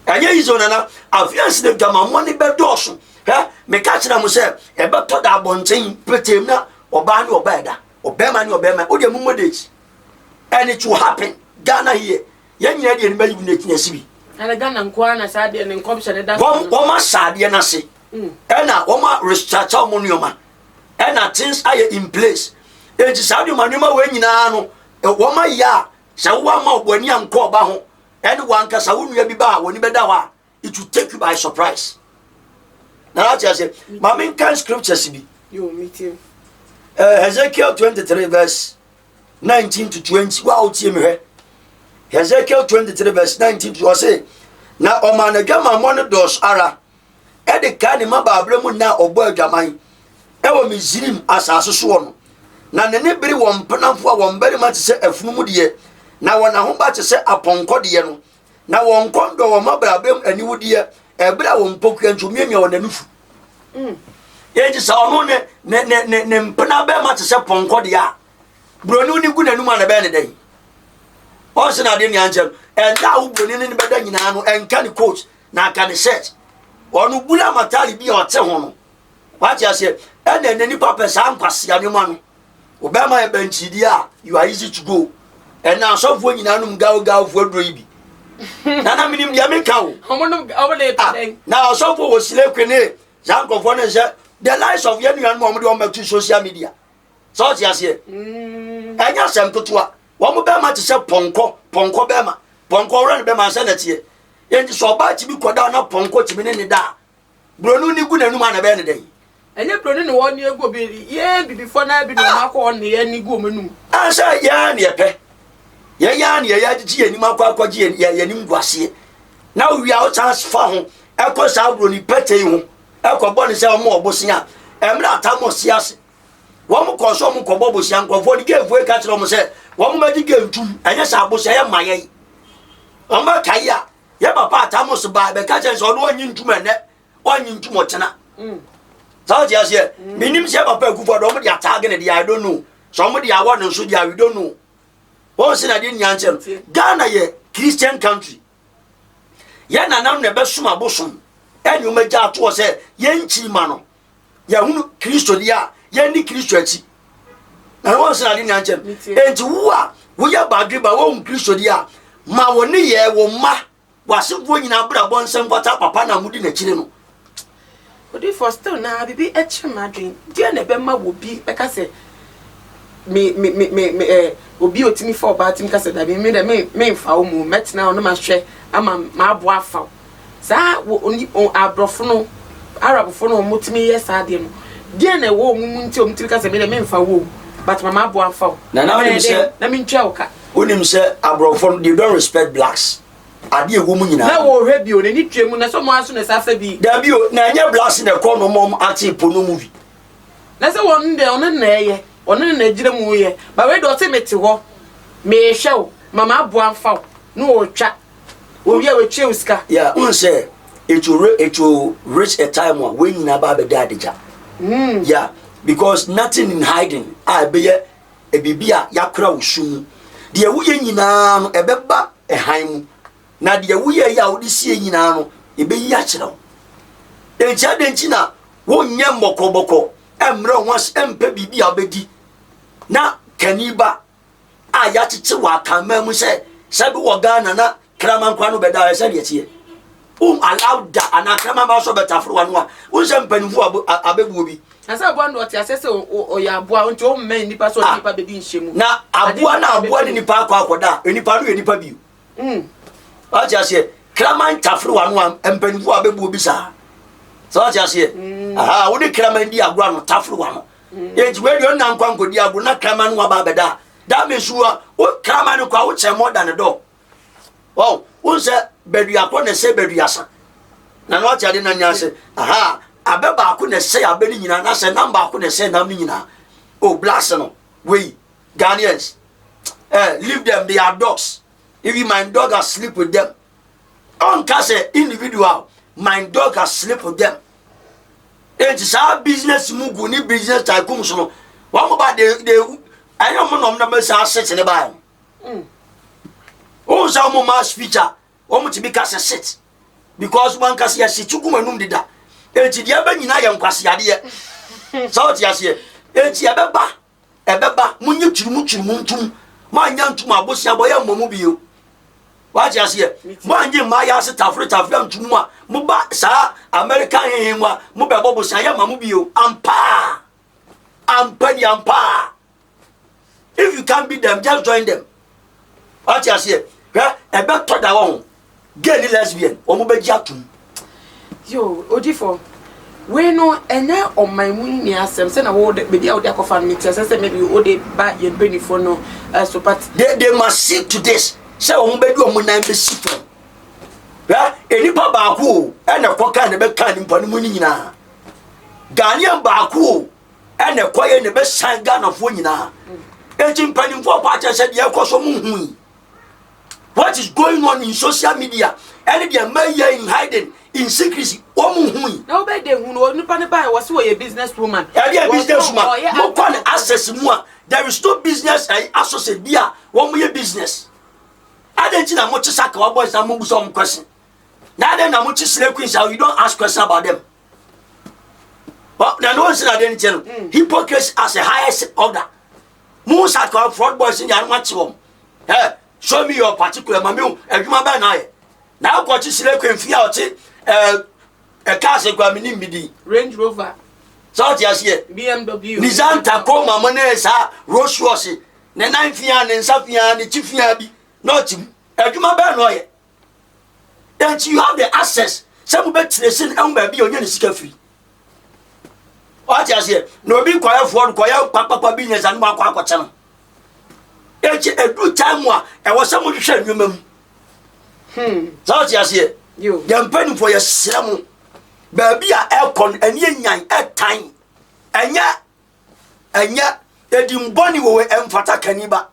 Ɛnyɛ yi sɛ nana afiase na adwamammɔ ne bɛdɔɔso. Hwɛ meka kyerɛ mo sɛ ɛbɛtɔ da abɔnten petee na ɔbaa ne ɔbaa ɛda ɔbɛrima ne ɔbɛrima o deɛ mo mo date and it will happen Ghana here. Yɛn nyinaa deɛ nipa yi na ɛtumi asi bi. Ɛna Ghana nko ara na saa adeɛ ne nkɔmhyɛ ne da so. Wɔn wɔn asa adeɛ n'ase. Ɛna wɔn a restructure wɔn nneɛma. Ɛna things ayɛ in place. Eti saa nneɛma nneɛma wɔ nyinaa no wɔn ayɛ a sɛ wɔn ama wɔn ani ankɔ ɔba ho ɛne wɔn ankasa wɔn nua bi ba a wɔn ani bɛda hɔ a it will take you by surprise. Na ate ase maame nkan scriptures bi. Yo, me too. Ezekiel 23 verse 19 to 20 wa wotie me hwɛ Hezekiel 23 verse 19 to ɔse na ɔmaa n'adwamammɔ no dɔɔso ara ɛde kaa ne mmabaaberɛ mu nna a ɔbɔ adwaman ɛwɔ Misrim asase soɔ no na ne ne bere wɔn mpenafo a wɔn barima te sɛ afunumu deɛ na wɔn ahoba te sɛ apɔnkɔ deɛ no na wɔn kɔn dɔ wɔn mmabaaberɛ mu aniwudeɛ ɛberɛ a wɔn mpokua nso miamia wɔn anufu Enti sɛ ɔno ne ne ne ne ne mpena bɛrima te sɛ pɔnkɔ deɛ a, buroni no gu n'anum a na ɛbɛyɛ ne dɛn? Ɔnse na adeɛ nua nkyɛn no, ɛnda a wo buroni no ne bɛda nyinaa no, ɛnka ne coat na anka ne shirt. Ɔno bula matale bi a ɔte ho no, wate aseɛ, ɛna ɛnɛ nipa pɛ saa nkwasea nneɛma no. Obɛma yɛ bɛnkyidie a, you are easy to go. Ɛna asɔfoɔ nyinaa nom gaogaofoɔ aduro yi bi. Nana menim deɛ meka o. Ah, na asɔfoɔ wɔ silekwe ne saa nkurɔfoɔ no sɛ the likes of yɛn nuanom a wɔde wɔn bɛto social media. Sɛ ɔte aseɛ. Mm. Ɛnyɛ asɛm ketewa. Wɔn bɛrima te sɛ pɔnkɔ, pɔnkɔ bɛrima. Pɔnkɔ wɔrɛ ne bɛrima sɛ nɛteɛ. Enti sɛ ɔbaa tumi kɔda na pɔnkɔ tumi ne ne da a, Buroni no gu n'anum a na ɛbɛyɛ no dɛn? Ɛnyɛ buroni na wɔn egu obi yɛn bibifoɔ naa bi na wɔn akɔ wɔn ne yɛn gu wɔn anum. Ansa yɛn ara na yɛpɛ yɛn ara na yɛyɛ agyegye yɛn anim akɔ akɔgye yɛn yɛn anim gu aseɛ na owia ɔsan fa ho ɛkɔ saa buroni pɛtɛ yi ho ɛkɔ bɔ ne sɛ wɔn ɔbosia ɛmmerɛ atam ɔsi ase wɔn kɔ so wɔn kɔbɔ bosia nkurɔfoɔ ne geefoɔ ka kyerɛ wɔn sɛ wɔn bɛgye gee ntum ɛnyɛ sɛ abosia yɛ mma yɛn wɔn bɛka yi a Yɛ papa Atamos baa bɛka kyerɛ sɛ ɔno ɔnye ntum ɛnɛ ɔnye ntum ɔkyena. Mm. Saa ɔte aseɛ. Mm. Menim sɛ papa akufo ɔdɔ ɔmo de ataage ne deɛ I don't know. Sɛ ɔmo de awɔ ne nso deɛ we don't know. Wɔn sɛ na adeɛ nyinaa nkyɛn no. Ghana yɛ Christian country. Yɛn nanam na ɛbɛsom abosom ɛne ɔmo agya atoɔ sɛ yɛn nkyiri ma no. Yɛhunu Kristo deɛ a yɛnni Kristo akyi. Na wɔn sɛ ade nea nkyɛn. Enti wo a woyɛ badwe ba wɔn Kristo deɛ a ma wɔn ne yɛ wɔn mma w'asefoɔ nyinaa abrabɔ nsɛm fata papa na mudi n'akyiri no. Odiyifoɔ still naa biribi kyere m'adwene deɛ na ɛbɛma wɔ bi bɛka sɛ me me me me me ɛɛ obi a otumi fa ɔbaa tumi ka sɛ dabi me dɛ me me nfa wo mu mɛtena hɔ na mahwɛ ama m'aboa afa wo. Saa wɔ oni o aborɔfo no, Arabfo no wɔn tumi yɛ saa adeɛ no. Deɛn na ɛwɔ wɔn mu nti a wɔn tumi ka sɛ me deɛ memfa wo o, but ma m'aboa mfa wo. Nana wonim sɛ na mentua wo ka. Wonim sɛ aborɔfo no they don't respect blacks. Adeɛ ɛwɔ mu nyinaa. Na wɔhwɛ bi o, n'ani tua mu na sɛ wɔn ara so na ɛsɛ afa bi. Dabi o, na ɛnyɛ blacks na ɛkɔ no mɔm ate pono movie. Na sɛ wɔn deɛ ɔno na ɛyɛ, ɔno na ɛgyina mu yɛ, but wei deɛ ɔse mete hɔ, mehwɛ wo, ma m'aboa mfa wo, na ɔretwa. Owie a watua wo sika. Yeah, wohu sɛ it will, it will reach a time a wei nyinaa ba abɛda adagya. Mm. Yeah, because nothing in hiding a ɛbɛyɛ biribi a yɛakora wo su mu. Deɛ woyɛ nyinaa no ɛbɛba ɛhan mu. Na deɛ woyɛ yɛ a wode sie nyinaa no ɛbɛyi akyerɛ wo. Enti adɛn nti na wonyɛ mmɔkɔbɔkɔ ɛmmerɛ wo ho ase ɛmpɛ biribi a wobɛdi na kani ba a yɛakyekye wɔ akanman mu sɛ sɛ bi wɔ Ghana na kraman kora no bɛda ayɛ sɛdeɛ teɛ wom allow da anaa kraman ba sɔ bɛtaforo wano a wo sɛ mpanimfoɔ abɛbuo bi. Na sɛ aboa no ɔte aseɛ sɛ ɔyɛ aboa nti ɔmmɛn nnipa sɛ ɔne ah. nnipa bɛdi nhyɛ mu. Na aboa na aboa ne nipa akɔ akɔda a nipa no yɛ nipa bio. Mm. Wate aseɛ kraman taforo wano a mpanimfoɔ abɛbuo bi saa. Sɛ wate aseɛ mm. aha wode kraman di agorɔ ano taforo wano. Enti wei deɛ ɔnna nkwa nkɔdi agorɔ na kraman no waba abɛda a that means wo wo kraman no kɔ a wokyɛn more than a dog. Wɔn wɔn sɛ baduakɔ na ɛsɛ baduasa. Na na ɔte ade na nya ase. Aha, abɛ baako na ɛsɛ abɛ no nyinaa na sɛ nam baako na ɛsɛ nam no nyinaa. Oh, blast no. Wei, Ghanaians. Eh, leave them, they are dogs. Even my dog has sleep with them. Ɔnka sɛ individual, my dog has sleep with them. Enti saa business mu gu ne business tycoons no, wɔn ba de de ɛnyɛ wɔn na wɔn na bɛ saa sit ne baa no. Wɔn sɛ wɔn ma speech a wɔn ti bi ka sɛ sit because wɔn ankasa yɛ sit gu wɔn anum deda. Enti deɛ ɛbɛ nyinaa yɛ nkwasiadeɛ. Sɛ wɔte aseɛ. Enti ɛbɛba ɛbɛba monye kyirimu kyirimu ntom moanya ntom abosea bɔ yɛ mmɔ mu bio. Wate aseɛ? Moanye mmaa yɛ ase tafere tafere antom a moba saa American hehe mu a mobɛbɔ bosea yɛ ma mo bio. Ampaa! Ampa ni ampaa! If you can't beat them, just join them. Wate aseɛ? Hwɛ, ɛbɛtɔ da wɔ ho. Gay ne lesbian, wɔn bɛgye atom. Yo, odifo, wei no ɛnyɛ ɔman mu nni asɛm sɛ na wo de baabi a wode akɔfa no mete asɛ sɛ maybe wode ba yɛn mpanyinfoɔ no eh, so but They must see to this sɛ wɔn bɛde wɔn nan bɛsi fam. Hwɛ, nnipa baako o, ɛna ɛkɔ kan na ɛbɛka nipa no mu no nyinaa. Ghanaian baako o, ɛna ɛkɔyɛ na ɛbɛsan Ghanafoɔ nyinaa. Enti mpanimfoɔ pa akyɛ sɛ deɛ ɛkɔ so mo hu yi. What is going on in social media? Ɛne deɛ mma yɛ in hiding, in secrecy, wɔn hu yi. Na wobɛ de hu no nipa ne ba wɔ se wɔyɛ business woman. Ɛdeɛ business woman, mo kɔ ne access mu a, there is no business eh, associate bi a wɔn yɛ business. Adɛn nti na mo kye sakawa boys na mo busa wɔn question? Na adɛn na mo kye slay queens a you don't ask question about them? Well, na no one sɛ adeɛ no kyɛ no, hypocrisy as a highest order. Mo sakawa fraud boys ni anum akye wɔn. Hey, show me your particular ma mi o adwuma bɛn na ayɛ. Na akɔ kye slay queen fi a ɔte ɛɛ ɛka ase kura mi ni mi di. Range Rover. Sɛ ɔte aseɛ. BMW. Nissan Tacoma mo ne saa Rolls Royce ne nan fia ne nsa fia ne kyi fia bi na ɔte mu. Adwuma bɛn na ɔyɛ. Enti you have the access sɛ mo bɛ tire sin ɛho baabi a ɔnya ne sika firi. Ɔte aseɛ na obi kɔyɛ foɔ no kɔyɛ kpakpakpa bi nyɛ sa ne mo akɔ akɔkyɛ no. Enti edu time a ɛwɔ sɛ mo hwehwɛ nneɛma mu. Sɛ ɔte aseɛ yɛn mpanimfoɔ yɛsrɛ mo baabi a ɛkɔ no ɛni enyan ɛtan ɛnyɛ ɛnyɛ edimbɔne wɔ wɔ ɛmfata kaniba.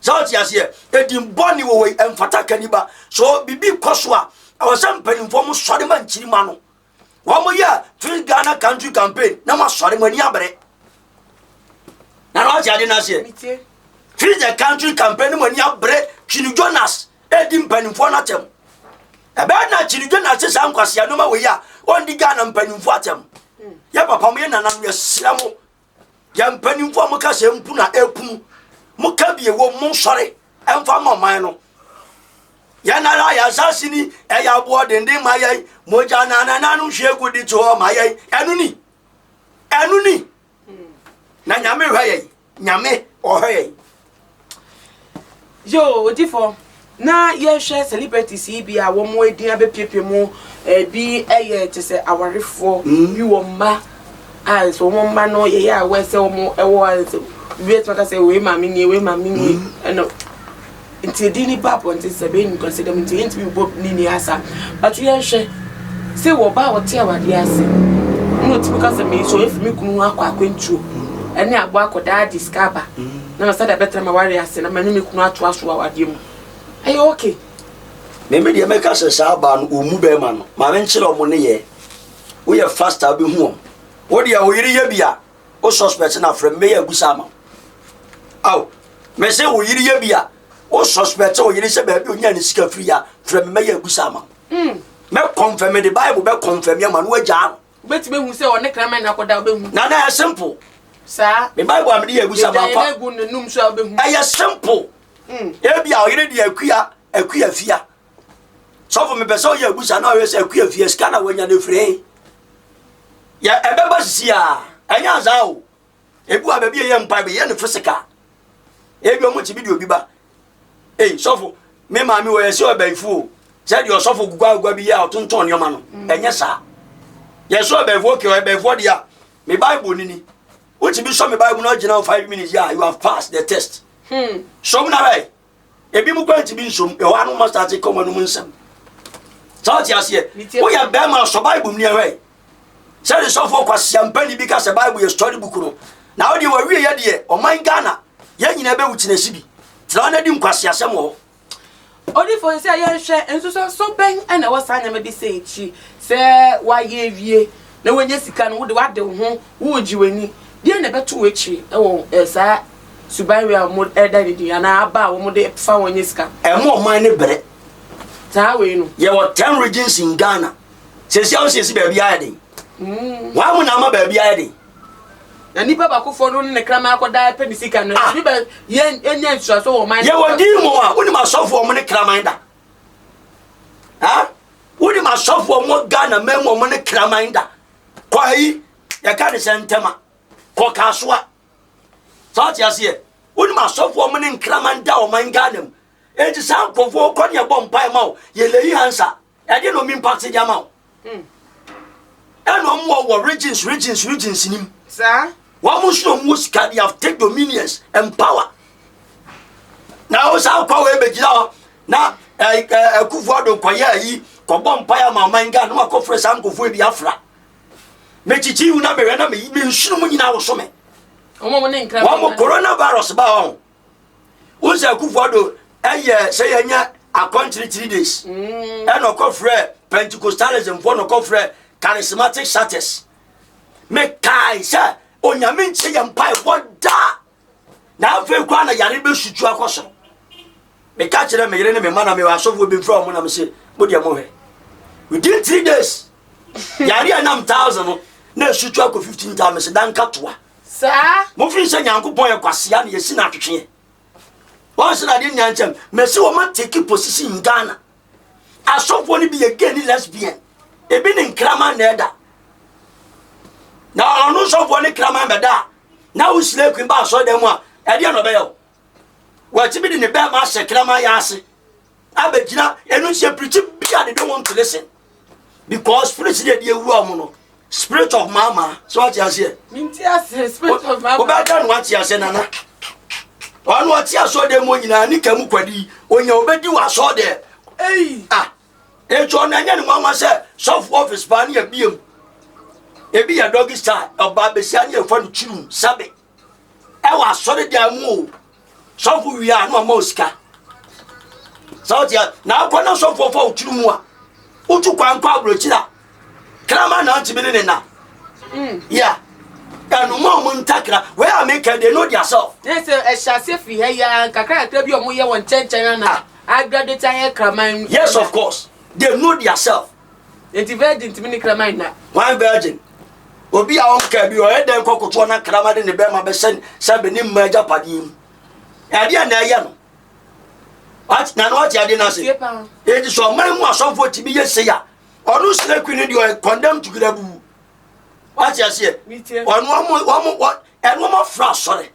Sɛ ɔte aseɛ edimbɔne wɔ wɔ ɛmfata kaniba. So bibi kɔ so a ɛwɔ sɛ mpanimfoɔ mo sɔre ma nkyirima no. Wɔn yɛ Free Ghana Country campaign na mo asɔre mo ani abere. Na na ɔte ade no aseɛ. Free the country campaign mo ani abere Twene Jonas edi mpanimfoɔ no atɛm. Ɛbɛyɛ na Twene Jonas te saa nkwasea nneɛma wei a ɔndi Ghana mpanimfoɔ atɛm. Yɛ papa mo yɛ nananom yɛsrɛ mo. Yɛ mpanimfoɔ a moka sɛ mpu na ɛpunu. Moka bi ɛwɔ mo nsɔre ɛmfa ma ɔman no. Yɛn ara yɛn asase ni ɛyɛ aboɔ denden ma yɛn. Mogya na nananom hwie gu de to hɔ ma yɛn. Ɛno ni. Ɛno ni. Na Nyame hwɛ yɛn. Nyame ɔhwɛ yɛn. Yo, odifo, na yɛhwɛ celebrities yi bi a wɔn edin abɛpiepie mu, ebi yɛ te sɛ awarefoɔ, bi wɔ mma a sɛ wɔn mma no yɛyɛ aware sɛ wɔn ɛwɔ sɛ bi atumi aka sɛ wei maame nie, wei maame nie, ɛna nti edin no ba abɔnten sɛ bɛyɛ nipa sɛ dɛm nti yɛntumi bɔ ne ni asa, but yɛnhwɛ sɛ wɔ ɔbaa a ɔte awadeɛ ase na ɔtumi ka sɛ mesɔ efi me kunu ho akɔ akwantuo ɛne aboa akɔdaa agye sika aba na masa de abɛtena m'awareɛ ase na mane me kunu atoa so awadeɛ mu ɛyɛ okay. Meme deɛ mɛka sɛ saa baa no ɔmmu bɛrima no. Ma menkyerɛ ɔmo ne yɛ. Woyɛ faster wobɛhu ɔmo. Wo deɛ wo yere yɛ bi a wo suspect no afrɛ me mɛyɛ abusa ama wo. Ao, mese wo yere yɛ bi a wo suspect wo yere sɛ baabi onya ne sika firi a frɛ me mɛyɛ abusa ama wo. Mɛ confirm mede Bible bɛ confirm ama no wagyaa no. Wobɛtumi ahu sɛ ɔne kraman na akɔda wobɛhu. Na na ɛyɛ simple. Saa. Me Bible a mede yɛ abusa ma fa. Yɛgya yɛn n'anum so a wobɛhu. Ɛyɛ simple. Ebi a ɔyere de akua akua fia. Sɔfo mepɛ sɛ ɔyɛ abusa na ɔyɛ sɛ akua fia sika na wanya no firi. Yɛ ɛbɛba sisi a ɛnyɛ azaa o. Ebi wɔ baabi a yɛ mpa bi yɛ no physical. Ebi ɔmo ti bi de obi ba. Ei sɔfo me maame wɔ yɛ sɛ ɔbɛnfo o. Sɛ deɛ ɔsɔfo gugua gugua bi yɛ a ɔtontɔn nneɛma no ɛnyɛ saa. Yɛ sɛ ɔbɛnfo okay ɔbɛnfo deɛ a me Bible ni ni. Wotumi sɔ me Bible na ɔgyina 5 minutes yɛ a you have passed the test. Sɔm na bɛyɛ. Ebi mu kora ntumi nsom. Ɛhɔ ano ma start kɔ wɔn anum nsɛm. Sɛ ɔte aseɛ, woyɛ bɛrima sɔ Bible mu ni ɛhwɛ. Sɛ de sɔfoɔ kwasia mpani bi ka sɛ Bible yɛ story book no. Na wodeɛ wawie yɛ deɛ ɔman Ghana yɛn nyinaa bɛwu kyena si bi. Tena na di nkwaseasɛm wɔ hɔ. Odifo, sɛ yɛnhwɛ, nsusuanso bɛn na ɛwɔ saa nneɛma bi sei akyi? Sɛ woayɛ awie na woanya sika no, wode woade wo ho, woregye w'ani. Deɛn na ɛbɛto w'akyiri wɔ saa suban wei a wɔda no adi anaa aba a wɔde fa wɔn nya sika? Ɛma ɔman no brɛ. Saa wei no. Yɛwɔ 10 regions in Ghana. Sɛsi a wosiesie baabi ayɛ den. Wɔn mu na ama baabi ayɛ den. Na nipa baakofoɔ no ne ne kraman akɔda pɛ ne sika no, ah. Bɛ yɛn nya nsuaso wɔ ɔman. Yɛwɔ din mu a wonim asɔfoɔ wɔn ne kraman da. Ha? Wonim asɔfoɔ wɔn Ghana mɛmu wɔn ne kraman da. Kɔ ayi yɛka ne sɛ ntɛma kɔ kasoa. Saa ɔte aseɛ. Wonim asɔfoɔ wɔn ne nkraman da ɔman Ghana mu. Enti saa nkurɔfoɔ kɔ ne ɛbɔ mpae ma wo yɛ lɛyi hansa. Ɛde na ɔmi mpakye de ama wo. Ɛna ɔmo wɔ wɔ regions regions regions nim. Saa. Wɔn mo nso ɔmo wɔ sika, they have take dominions and power. Na wo saa kɔ wɔ ebegyina hɔ na ɛ ɛ Akufo Addo kɔyɛ ayi kɔbɔ mpae ama ɔman Ghana na wakɔfrɛ saa nkurɔfoɔ bi afra. Mekyikyi yi na mehwɛ na me me nsono mu nyinaa woso me. Wɔn ne nkra. Wɔn coronavirus ba hɔ. Wo sɛ Akufo Addo ɛyɛ sɛ yɛnyɛ akɔnkyere 3 days. Ɛna ɔkɔfrɛ Pentecostalism foɔ na ɔkɔfrɛ charismatic shatters. Mekae sɛ Onyame nkyɛ yɛ mpaebɔ da. Na afei koraa na yare bɛsutu akɔ soro. Meka kyerɛ me yere ne me mma na mewɔ asɔfoɔ bi mfrɛ wɔn na mese mo deɛ mohwɛ. Within 3 days yare a nam 1,000 no na ɛsutu akɔ 15,000 mese danka toa. Saa. Mofiri sɛ Nyankopɔn yɛ kwasea na yɛsi no atwetweɛ. Wɔn sɛ adeɛ nyinaa nkyɛm. Mɛsi wɔn atake position in Ghana. Asɔfoɔ no bi yɛ gay ne lesbian. Ebi ne nkraman na ɛda. Na ɔno sɔfoɔ ne kraman bɛda a na wo slay queen ba asɔre mu a ɛdeɛ na ɔbɛyɛ o. Wɔatumi de ne bɛrima ahyɛ kraman yɛ ase abɛgyina ɛno nti yɛ preach bi a they don't want to listen because spirit deɛ deɛ ewura wɔn no, spirit of mama. So wate aseɛ? Minti ase, spirit of mama. Wobɛda no wate aseɛ nana. Ɔno ɔte asɔre mu nyinaa ne ka mu kwadi onya obɛdi wɔ asɔre dɛ. Ei. Ah, etu ɔno ɛnyɛ ne nwanwa sɛ sɔfo office paa ne yɛ biem ebi yɛ doggy style, ɔbaa besia ne yɛfa no kyirum sɛbe ɛwɔ asɔre dan mu o. Sɔfo wie a na ɔma o sika sɛ ɔte a na akɔ na sɔfo fa o kyiri mu a wotu kwan kɔ aburokyiri a kraman na ntumi ne ne na ya ɛnum a ɔmo ntakra wei a meka, they know their self. Ne sɛ ɛhyɛ ase firi ha yi ara nkakra kakra bi a ɔmo yɛ wɔ nkyɛnkyɛn ana agraduate ayɛ kraman. Yes, of course, they know their self. Nti virgin tumi ne kraman na? One virgin obi a ɔnka bi ɔyɛ dɛn kɔkotoɔ na krama de ne bɛrima bɛhyɛ sɛ bɛ ne mma agyapadeɛ mu ɛdeɛ na ɛyɛ no na na wate ade no ase. Tie paa. Enti sɛ ɔman mu asɔfoɔ tumi yɛ sei a, ɔno slay queen no deɛ ɔyɛ condemn to grabu. Wate aseɛ? Metie. Ɔno ɔmo ɔmo ɛno ɔmo afra asɔre.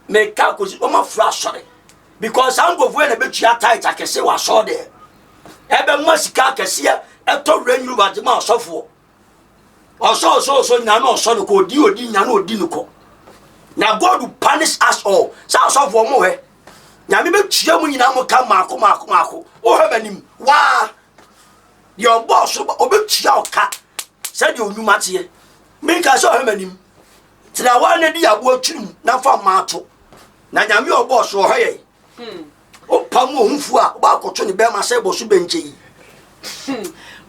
Meka kɔsi ɔmo afra asɔre because saa nkurɔfoɔ yɛ na bɛtua tithe akɛse wɔ asɔre deɛ ɛbɛma sika akɛseɛ ɛtɔ Range Rover de ma asɔfoɔ. Ɔsɔ ɔsɔ ɔsɔ nyinaa na ɔsɔ no kɔ odi odi nyinaa na odi no kɔ na God will punish us all. Sɛ asɔfoɔ mo hwɛ, Nyame bɛtua mu nyinaa mo ka maako maako maako. Wohwɛ m'anim waa deɛ ɔbɔɔ so ɔbɛtua ɔka sɛdeɛ onwuma teɛ. Menka sɛ ɔhwɛ m'anim tena waa na di aboa twirim na fa maato na Nyame a ɔbɔɔ so ɔhwɛ yɛn. Wopa mu ohufuo a wobɛakɔto ne bɛrima sɛ bɔ so bɛnkyɛ yi.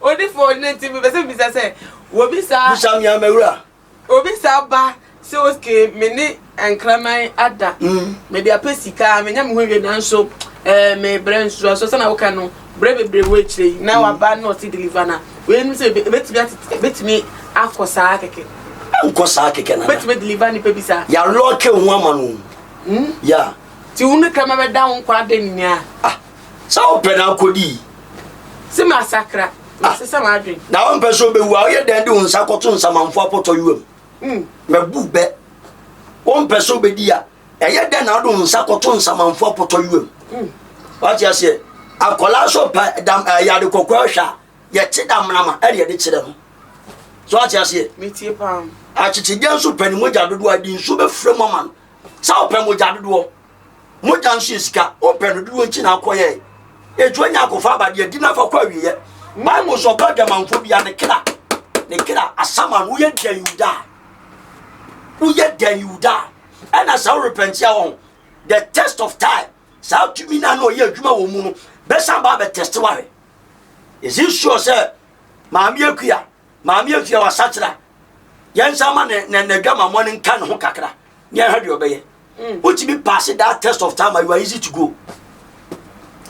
Odifo ne nti mepɛ sɛ mebisa sɛ obi saa Bisa me amawura. Obi saa ba sɛ oke me ne nkraman ada, mede apɛ sika menya me ho awie, nanso mebrɛ nsuaso sɛ na woka no brɛ bebree wɔ akyire yi na waba na ɔse deliver na wei nim sɛ ebetumi atete, ebetumi akɔ saa kɛkɛ? Nkɔ saa kɛkɛ nana. Obetumi deliver nipa bi saa? Yɛalɔke ho ama no ya. Ti wo ne kraman bɛda wo nkwa ada nyinaa? Ah, sɛ wopɛ na akɔdii. Sɛ masakra masesa m'adwen. Na wompɛ sɛ wobɛwu a woyɛ dɛn de wo nsa kɔto nsamanfo apɔtɔyowa mu? Mabu bɛ. Wompɛ sɛ wobɛdi a ɛyɛ dɛn na wode wo nsa kɔto nsamanfo apɔtɔyowa mu? Wate aseɛ? Akɔlaa so pɛ dam ɛyɛ ade kɔkɔɔ hwɛ a yɛte damnama ɛde yɛde kyerɛ no so. Wate aseɛ? Metie paa. Akyekyedeɛ nso pɛ ne mogya dodoɔ a de nsuo bɛfrɛ mu ama no. Sɛ wopɛ mogya dodoɔ. Mogya nso yɛ sika. Wopɛ no dodoɔ nti na akɔyɛe. Enti woanya akɔfa aba deɛ di no afa kɔ awieɛ. Bible sɛ ɔba adwamanfoɔ bia ne kra ne kra asama no woyɛ dɛn you die. Woyɛ dɛn you die. Ɛna sɛ wo repent a wɔn the test of time saa tumi no a na ɔyɛ adwuma wɔ mu no bɛsan ba abɛtɛste wahwɛ. Is it sure sɛ maame akua maame afia wasakyera yɛnsa ma ne ne n'adwamammɔ no nka ne ho kakra ne yɛhwɛ deɛ ɔbɛyɛ. Wotumi pass that test of time you are easy to go.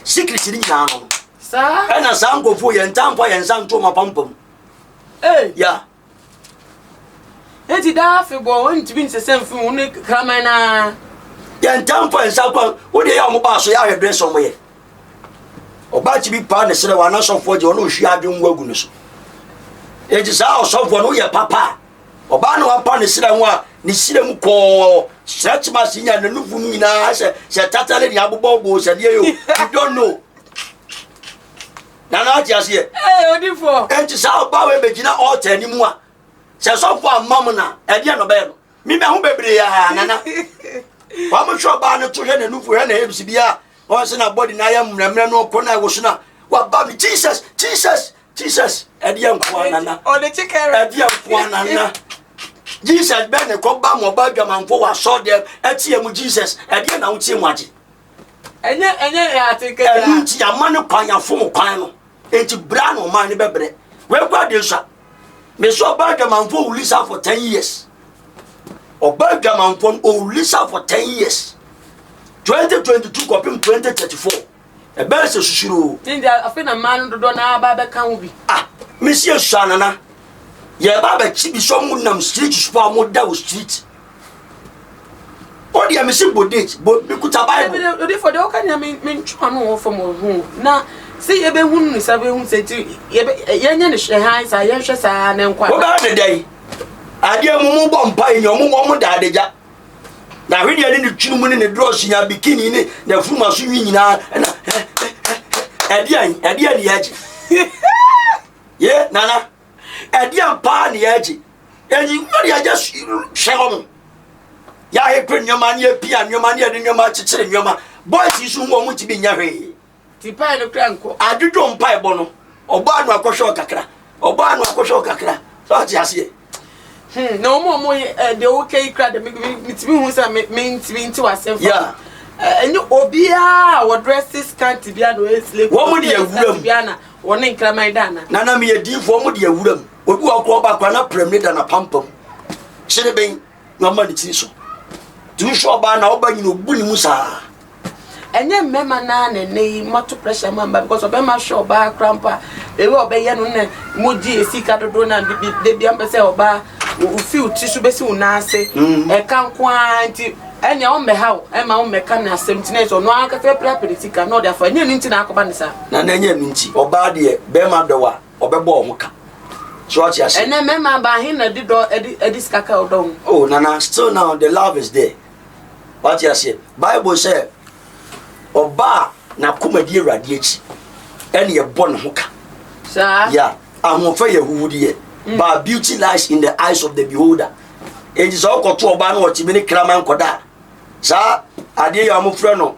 Secret ni nyinaa no. Saa. Ɛna saa nkurɔfoɔ yɛn nta mfa yɛn nsa nto wɔn apampam. Ee. Ya. Eti daa afebɔɔ wɔntumi nsesa mfi wo ne kraman naa. Yɛn nta mfa yɛn nsa kɔ wo deɛ yɛ a wɔn baa so yɛ ahwɛ dress wɔn yɛ. Ɔbaa ti bi paa ne serɛ wɔn anasɔfoɔ gye wɔn ohwie adwene ngo agu ne so. Eti saa ɔsɔfoɔ no woyɛ papa a. Ɔbaa no apa ne serɛ ho a ne serɛ mu kɔɔ stretch marks nya ne nufu mu nyinaa sɛ sɛ tatale ne abobɔ bo sɛ deɛ yo you don't know. Nana ate aseɛ. Ee odifoɔ. Enti saa ɔbaa wei bɛgyina altar anim a sɛ sɔfo amma mo na ɛdeɛ na ɔbɛyɛ no. Me mɛ ho bebree a nana. Wɔn hwɛ ɔbaa no to hwɛ ne nufu hwɛ ne hips bi a wɔn sɛ na body na ayɛ mmerɛmmerɛ no ɔkɔ na ɛwɔ so na waba me Jesus Jesus Jesus ɛdeɛ nkoa nana ɔde kye kɛrɛ ɛdeɛ nkoa nana Jesus bɛn ne kɔ ba mu ɔba adwamanfo wɔ asɔ dɛm ɛteɛ mu Jesus ɛdeɛ na woteɛ mu agye ɛnyɛ ɛnyɛ yɛ ate kɛkɛ ɛnu nti yɛama ne kwan yɛafom kwan no enti bra na ɔman no bɛbrɛ wɔakɔ adeɛ sua mesɛ ɔba adwamanfo wuli sa for 10 years ɔba adwamanfo no ɔwuli sa for 10 years 2022 kɔpem 2034 Ɛbɛyɛ sɛ susuroo. Ne nti afei na mmaa no dodoɔ no ara ba bɛka ho bi. Ah, mesi esua nana. Yɛba abɛkyi bi sɛ ɔmo nam street so a ɔmo da wɔ street. O deɛ mesi bɔ date, bɔ mekuta Bible. Odifo deɛ ɔka nyina me mentwe ano wɔ fam wɔ ho na sɛ yɛbɛhunu ne sa bɛhu sɛ nti yɛbɛ yɛnyɛ ne hwɛ hann saa yɛnhwɛ saa na nkɔ. Wobɛyɛ ne dɛn? Adeɛ mu mo bɔ mpae nyɛ ɔmo ɔmo da adagya. N'ahwedeɛ ne ne twene mu ne ne drɔs nya bikini ne n'afuruma so nwi nyinaa ɛna ɛdeɛn ɛdeɛn ne yɛagye ye nana ɛdeɛn paa ne yɛagye ɛnyi wọ́n de agye hwɛ wɔn yɛahepɛ nneɛma ne yɛpia nneɛma ne yɛde nneɛma akyekyere nneɛma boys yi so hu wɔn ntumi nyɛ hwee Ti pae no kura nkɔ. Adwodwo mpaebɔ no, ɔbɔ ano akɔhwɛ ɔkakra, ɔbɔ ano akɔhwɛ ɔkakra. Sɛ ɔte aseɛ. Hmm, na wɔn a wɔn yɛ eh, deɛ wɔka yi kura de me me metumi hu sɛ me me ntumi nti wɔ asɛm fa. Yeah. Ɛnyɛ obiara a wɔdrɛse scanty biara na ɔyɛ slave. Wɔn de awura mu. Biara na wɔne nkraman da ana. Nana meyɛ diifoɔ, wɔn de awura mu. Obi wɔ kɔ ɔba kora na prɛm ne da na pampam. Kyereben na ɔma ne tiri so. Tumi hwɛ ɔbaa na ɔba nyina obu ne mu saa. Ɛnyɛ mmɛma naa na ɛnɛ yi moato pressure ma mma because ɔbɛma hwɛ ɔbaa koraa mpo a ewe ɔbɛyɛ no na mogye sika dodoɔ na bibi da bia mpɛ sɛ ɔbaa ofi wo ti so bɛsi wo nan ase ɛka nko ara nti ɛnea ɔmmɛha wo ɛma wommɛka ne asɛm nti na ɛsɛ ɔno ankasa bɛpere apɛ ne sika na ɔde afa ɛnyɛ ɛno nti na akɔba ne saa. Na na ɛnyɛ ɛno nti ɔbaa deɛ bɛrima dɔ wo a ɔbɛbɔ wo ho ka so ate ase. Ɛnɛ mmarima baahe na ɛde dɔ ɛde ɛde sika ka ɔdɔ ho. Oh nana still now the love is there. Wate aseɛ? Bible sɛ ɔba a n'akoma di Awurade akyi ɛne ɛbɔ ne ho ka. Saa. Yeah. Ahoɔfɛ yɛ ahuhudeɛ. Mm. But beauty lies in the eyes of the beholder. Enti sɛ ɔkɔto ɔbaa no ɔtumi ne kraman kɔda a saa adeɛ yi a wɔfrɛ no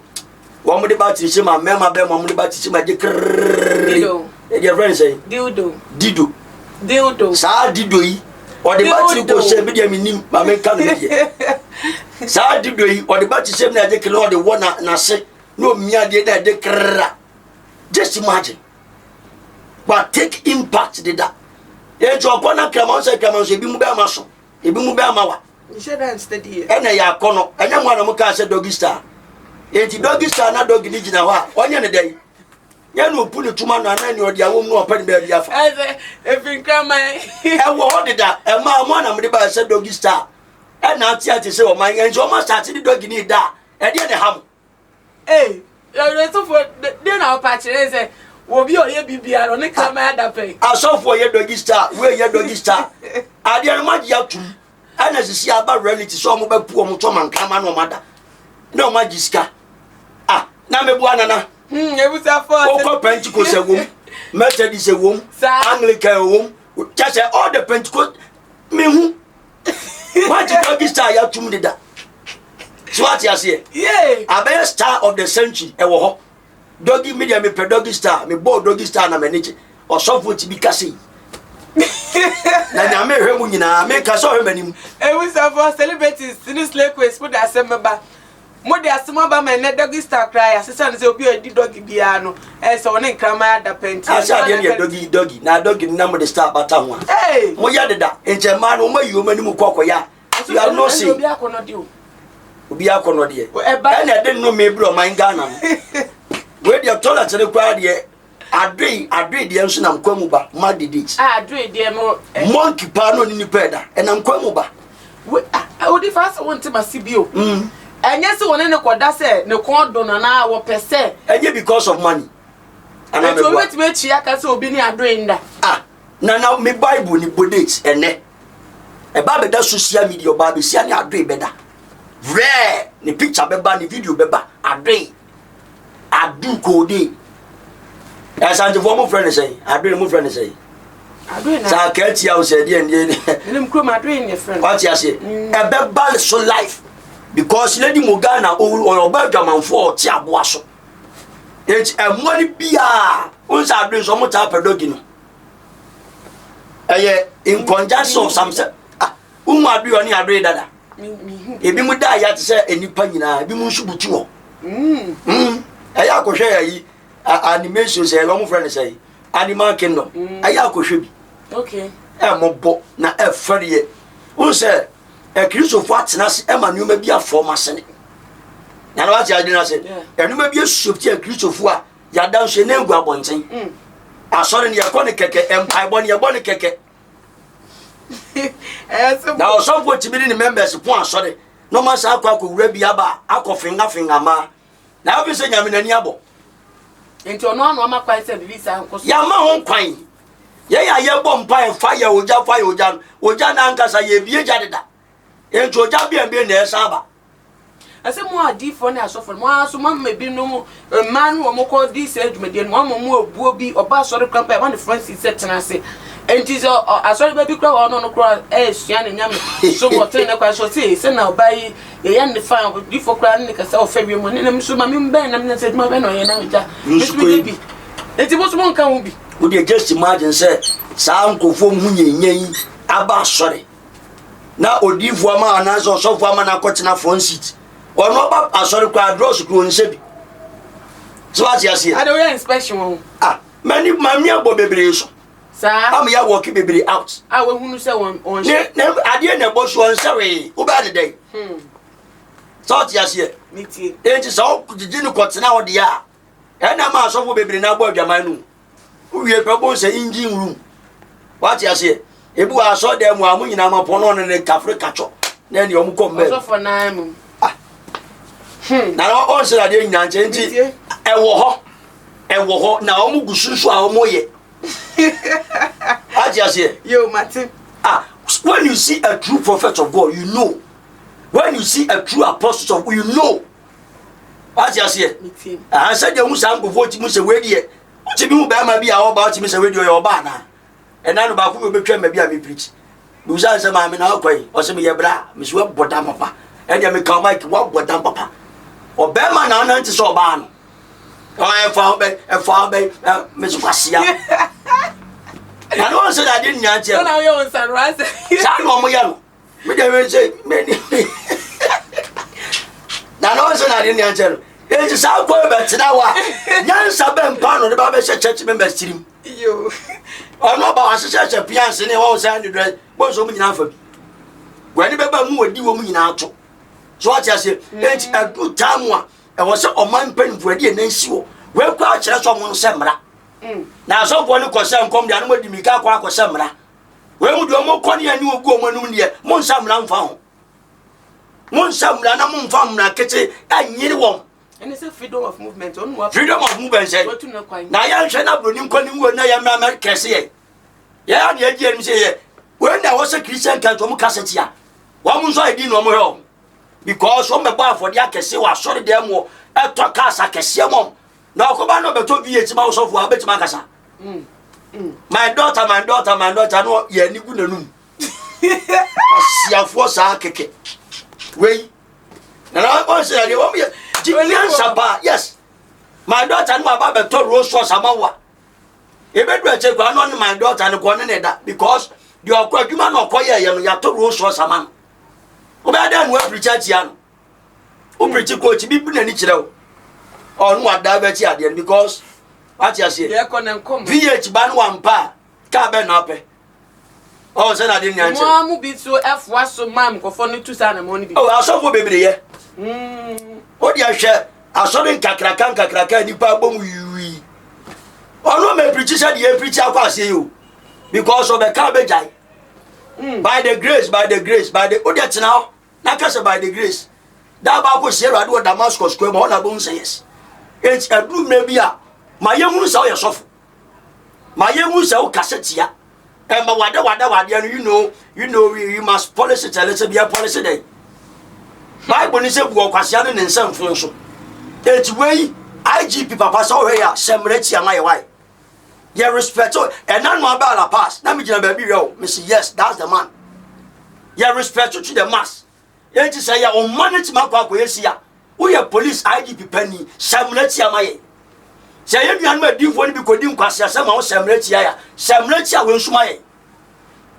wɔn de ba tiri hyɛ ma mmarima bɛrima wɔn de ba tiri hyɛ ma gye krrrr ɛdi ɛfrɛ ne sɛn dildo dido dildo saa dido yi ɔde ba tiri kɔ hyɛ bi deɛ mi nim maame nka no deɛ saa dido yi ɔde ba tiri hyɛ bi na ɛgye krrrr ɔde wɔ na n'ase na omia adeɛ na ɛgye krrrr just imagine but take impact deda yɛn ti ɔkɔ na kraman sɛ kraman so ebi mu bɛrima so ebi mu bɛrima wa. Ɛna ɛyɛ akɔnɔ. Ɛnyɛ mo a na mo kaa sɛ doggy style. Enti doggy style na doggy ne gyina hɔ a, ɔnyɛ ne dɛn? Yɛn na opu ne tuma no anaa nea ɔde awom no ɔpɛ ne baabi afa. Ɛsɛ efi nkraman. Ɛwɔ hɔ deda. Ɛmaa mo a na mode baa sɛ doggy style. Ɛna ate ate sɛ ɔman yɛn nso ɔma asase de doggy ne da a, ɛdeɛ na ɛha mo. Ee, yɛsɔfoɔ deɛ na ɔpa kyerɛ sɛ obi a ɔyɛ biribiara ɔne kraman ada pɛn. Asɔfoɔ yɛ doggy style, wei yɛ doggy style. Adeɛ no moagye atum. Ɛna sisi aba reality sɛ ɔmo bɛpu ɔmo tɔ ma nkraman na ɔmo ada. Na ɔmo agye sika. Ah, na meboa nana. Hmm, ebusafoɔ. Wokɔ Pentecost ɛwom, Methodist ɛwom, Anglican ɛwom. Kyɛ sɛ all the Pentecost mehu. Moagye doggy style yɛatum deda. So wate aseɛ? Abɛyɛ star of the century ɛwɔ hɔ. Doggy me deɛ mepɛ doggy star, mebɔɔ doggy star na m'ani gye. Ɔsɔfoɔ ti bi ka sei. Na nyame hwɛ mu nyinaa, meka sɛ ɔhwɛ m'anim. Ewusafo celebrities ne slay queens mo de asɛm bɛba. Mo de asɛm aba ma ɛnɛ doggy star koraa yɛasesa no sɛ obi a ɔdi doggy biara no ɛyɛ sɛ ɔne nkraman ada pɛ nti. Asɛ adeɛ no yɛ doggy doggy na doggy no na mo de star bata ho a. Moyɛ deda nkyɛ mmaa no wɔn ayi wɔn anim kɔ kɔyɛ a. You are not saying. Obi akɔnɔ de o. Obi akɔnɔ deɛ. Ɛna ɛde nnome brɛ ɔman Ghana no. Wei deɛ toilet no koraa deɛ adoe adoe deɛ nso nam kwan mu ba mark the date. Ah adoe deɛ no. Eh. Monkey paa no ne nipa ɛda ɛnam kwan mu ba. We ah odi fa sɛ wonte ma si bio. Mm. Ɛnyɛ sɛ wɔne ne kɔda sɛ ne kɔn do no anaa wɔpɛ sɛ. Ɛnyɛ because of money. Anaa meboa. Nti obi betumi akyi aka sɛ obi ne adoe nda. Ah na na me Bible ni bɔ date ɛnɛ. Ɛba bɛda social media ɔbaa besia ne adoe bɛda. Vrɛɛ ne picture bɛba ne video bɛba adoe. Adu koode. Asantefoɔ mo frɛ ne sɛn? Adoe mo frɛ ne sɛn? Adoe na. Saa kaa tia wo sɛ ɛdeɛ ndeɛ. Menim kurom adoe ne frɛ no. Wate aseɛ? Mm. Ɛbɛba so life because Lady Morgana ɔyɛ ɔba adwamanfoɔ ɔte aboa so. Enti ɛmmoa no biara wo sɛ adoe nso ɔmo taa pɛ dɔgi no. Ɛyɛ in conjunction of some sɛ ah wohu adoe ɔne adoe dada. Ebi mu da ya te sɛ nnipa nyinaa, ebi mu nso butu hɔ. Mm. Mm. Ɛyɛ akɔhwɛ ayi animation sɛ wɔn frɛ no sɛ Animal Kingdom. Mm. Ɛyɛ akɔhwɛ bi. Okay. Ɛmɔbɔ na ɛfɛreɛ. Wohu sɛ Akristofo atena ase ɛma nneɛma bi afɔm asene. Na na wate adwene ase. Nneɛma bi asuo ti Akristofo a yɛada nso ɛna egu abɔnten. Mm. Asɔre no yɛkɔ ne kɛkɛ, mpaebɔ no yɛbɔ ne kɛkɛ. Na ɔsɔfoɔ tumi ne ne members ko asɔre na ɔma saa akɔ akɔwura bi aba akɔ finga finga maa na afei sɛ nyame n'ani abɔ. Nti ɔno ano ama kwan sɛ biribi saa nkɔ so. Yɛama ho kwan. Yɛn a yɛbɔ mpaeɛ fa yɛ ogya fa yɛ ogya no ogya no ankasa yɛbie gya deda. Nti ogya bɛn bɛn na ɛsan aba. Ɛsɛ mo adiyifoɔ ne asɔfoɔ no, mo ara nso moama ebinom, mmaa no wɔn kɔ di saa dwumadie no, moama wɔn abuo bi, ɔba asɔre koraa mpo a, yɛma no Francis sɛ tena ase. Enti sɛ asɔre ba bi koraa wɔ hɔ na ɔno koraa ɛresua ne nyame som wɔ tenenee kwan so, ɔse sɛ na ɔbaa yi yɛyɛ ne fa, odiyifoɔ koraa ne ne kasa ɔfa wiem, ɔne nam nso ma me mbɛn na sɛ adwuma bɛn na ɔyɛ na megya, me nso meyɛ bi. Enti mo nso monka ho bi. Wo deɛ just imagine sɛ saa nkurɔfoɔ mu nyɛnyɛ yi aba asɔre. na odiifoɔ ama anaasɛ ɔsɔfoɔ ama no akɔtena front seat ɔno ɔba asɔre koraa drɔs kuro ɔnsɛ bi sɛ wate aseɛ ade woyɛ inspection wɔ ho ah mani mami abɔ bebree so saa ama yɛ wɔke bebree out a wahunu sɛ wɔn wɔn ne ne adeɛ na ɛbɔ so ɔnsɛ wee wobɛyɛ ne dɛn hmm. sɛ ɔte aseɛ enti sɛ wogyegye no kɔtena hɔ deɛ a ɛna ma asɔfoɔ bebree no abɔ adwaman no Wowie pɛ wobɛhu sɛ engine room. Wate aseɛ? Ebi wɔ asɔre dan mu a mo nyinaa mo apɔn ɔno ne kafre katwɔ na ɛne ɔmo kɔ mbɛ. Ɔsɔfo naa mu. Ah. Hmm. Na ɔnsɛ adeɛ nyinaa nkyɛn nti ɛwɔ hɔ ɛwɔ hɔ na ɔmo gu so nso a ɔmo yɛ. Wate aseɛ? Yo mate. Ah, when you see a true prophet of God, you know. When you see a true apostle of God, you know. Wate aseɛ? Aha sɛdeɛ hu saa nkurɔfoɔ ti mu sɛ wei deɛ wotumi hu bɛrima bi a ɔba wotumi sɛ wei deɛ ɔyɛ ɔba anaa ɛna no baako bi obɛtwa mma bi a meprikyi mebisa sɛ maame na ɔkɔ yi ɔsɛ meyɛ bra mesi wabɔ dam papa ɛdeɛ meka mike wabɔ dam papa ɔbɛrima na anante sɛ ɔbaa no ɛfa ho bɛ ɛfa ho bɛ mesi kwasia na ne wɔn sɛ adeɛ nyinaa kyɛ saa na wɔn yɛ no me deɛ me sɛ me ni na na ɔsɛ na ade nea nkyɛn no eti saa kɔ bɛtena hɔ a nyansa bɛ mpa no de ba bɛhyɛ church members tirim ɔno ɔba wahyehyɛ hyɛ pianse ne wɔn sɛ ne dɛ bɔn so wɔn nyinaa fa bi wɔn ani bɛba mu wɔdi wɔn nyinaa to so wɔte aseɛ eti ɛdu taa mu a ɛwɔ sɛ ɔman mpanyinfoɔ ɛde ɛnan si wɔ wɔakɔ akyerɛ sɛ wɔn nsɛ mmara na asɔfoɔ no kɔ sɛ nkɔm deɛ anam adi mirika akɔ akɔ sɛ mmara. Wei mu deɛ ɔmo kɔ ne ani ogu ɔmo anum deɛ mo nsa mmara mfa ho mo nsa mmara na mo nfa mmara kete ɛnyere wɔn. Ɛne sɛ freedom of movement ɔno wa. Freedom of movement sɛ na yɛnhwɛ na buroni nkɔ ne nwuo na yɛn mmara mɛ kɛse yɛ yɛn a na yɛgye anim sɛ yɛ wei na ɛwɔ sɛ Christian country ɔmo kasa tia wɔn nso ayɛ din na ɔmo hwɛ wɔn because wɔn bɛbɔ afɔdeɛ akɛse wɔ asɔre dan mu ɛtɔ cars akɛseɛ mɔm na ɔkɔba na ɔbɛtɔ V8 ma wosɔfo a wobɛtumi akasa mm, mm. My daughter, my daughter, my daughter no yɛ ani gu n'anum asiafoɔ saa kɛkɛ wei. Nana wɔn sɛ ɛdeɛ wɔn yɛ gye nyansa paa yes my daughter no aba bɛtɔ rose sauce ama wa ebedu akyɛ kura no ɔne my daughter no kɔ ne ne da because deɛ ɔkɔ adwuma na ɔkɔ yɛ yɛ no yɛatɔ rose sauce ama no wobɛyɛ dɛ no apirikyi akyia no wopirikyi coach bi bu n'ani kyerɛ wo ɔno wada bɛkyi adeɛ no because wate aseɛ vh ba no wampa a kaa bɛn na apɛ ɔwɔ sɛ n'ade nua nkyɛn. Mo ara mo bi nso foa so ma nkurɔfoɔ no tu saa anamɔn no bi. Oh, asɔfoɔ bebree yɛ. O deɛ hwɛ asɔre nkakraka nkakraka nipa abɔ mu yiwii. Ɔno ma pirikyi sɛ deɛ pirikyi akɔ aseɛ yi o because ɔbɛka abɛgyae. By the grace, by the grace, by the o deɛ tena hɔ na ka sɛ by the grace. Da baako si Awurade wɔ Damascus kwan mu hɔ na bɛhu sɛ yes. Enti aduru mmerɛ bi a ma yɛhunu sɛ woyɛ sɔfo. Ma yɛnhu sɛ wo kasa tia. Ɛma wada wada wadeɛ no you know you know you, you must polish it a little bit polish dɛn. Bible ni sɛ bu ɔkwasea ne ne nsa mfon so. Eti wei IGP papa sɛ ɔhwɛ yɛ a hyɛ mmerɛ tia ma yɛ wae. Yɛ respect ɛna no abɛ ala pass na megyina baabi hwɛ o mesi yes that's the man. Yɛ respect to the mass. Enti sɛ yɛ ɔma no tumi akɔ akɔyɛ si a, woyɛ police IGP panyin, hyɛ mmara tia ma yɛn. Sɛ yɛn nuanom adiifoɔ no bi kɔdi nkwaseasɛm ma wo hyɛ mmara tia yɛ a, hyɛ mmara tia wɔn nso ma yɛn.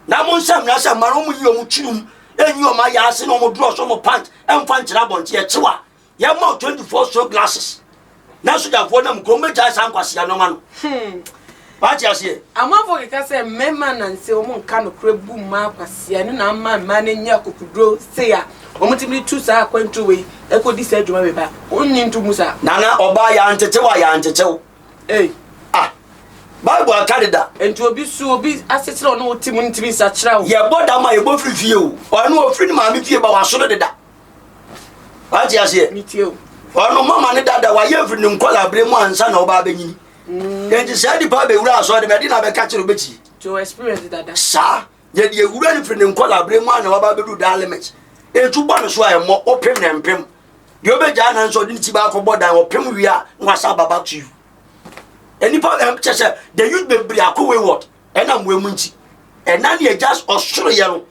Na mo nhyɛ mmara sɛ mma no wɔn yi wɔn kyirum, ɛnyi wɔn ayɛ ase na wɔn dorɔ so wɔn pant ɛmfa nkyerɛ abɔnten ɛkyew a, Yɛma wo 24 show glasses na sogyafoɔ nam kurom bɛgyae saa nkwasea nneɛma no. Wate aseɛ? Amanfoɔ keka sɛ mmarima nanse wɔn nka nokorɛ bu mmaa kwasea ɛno na ama mmaa no anya akokoduro sei a wɔn tumi de tu saa akwantuo wei ɛkɔdi saa adwuma wei ba wonnye nto mu saa. Nana ɔbaa yɛantetew a yɛantetew. Ei. Ah, Bible aka deda. Nti obi su obi asekyerɛ ɔne wo te mu ntumi nsakyera wo. Yɛbɔ dam a yɛbɔ firi fie o. Ɔno ɔfiri ne maame fie ba wasono deda. Wate aseɛ? Ɔno mama ne dada wayɛ mfiri ne nkɔla abere mu ansa na ɔba abɛnyini. Mm. Enti saa nipa abɛwura asɔre dɛm ɛde na abɛka kyerɛ obɛtie. To experience dada. Saa yɛde ewura no firi ne nkɔla abere mu a na waba abɛdu daa limit. Enti bɔ no so a ɛmmɔ wopem na mpem. Deɛ ɔbɛgyaa na nso ɔde ne ti baakɔ bɔ dan ɔpem wie a na wasa aba back to you. Nnipa kyɛ sɛ the youth bebree akɔ wayward ɛnam wei mu nti. Ɛna ne ɛgya ɔsoro yɛ no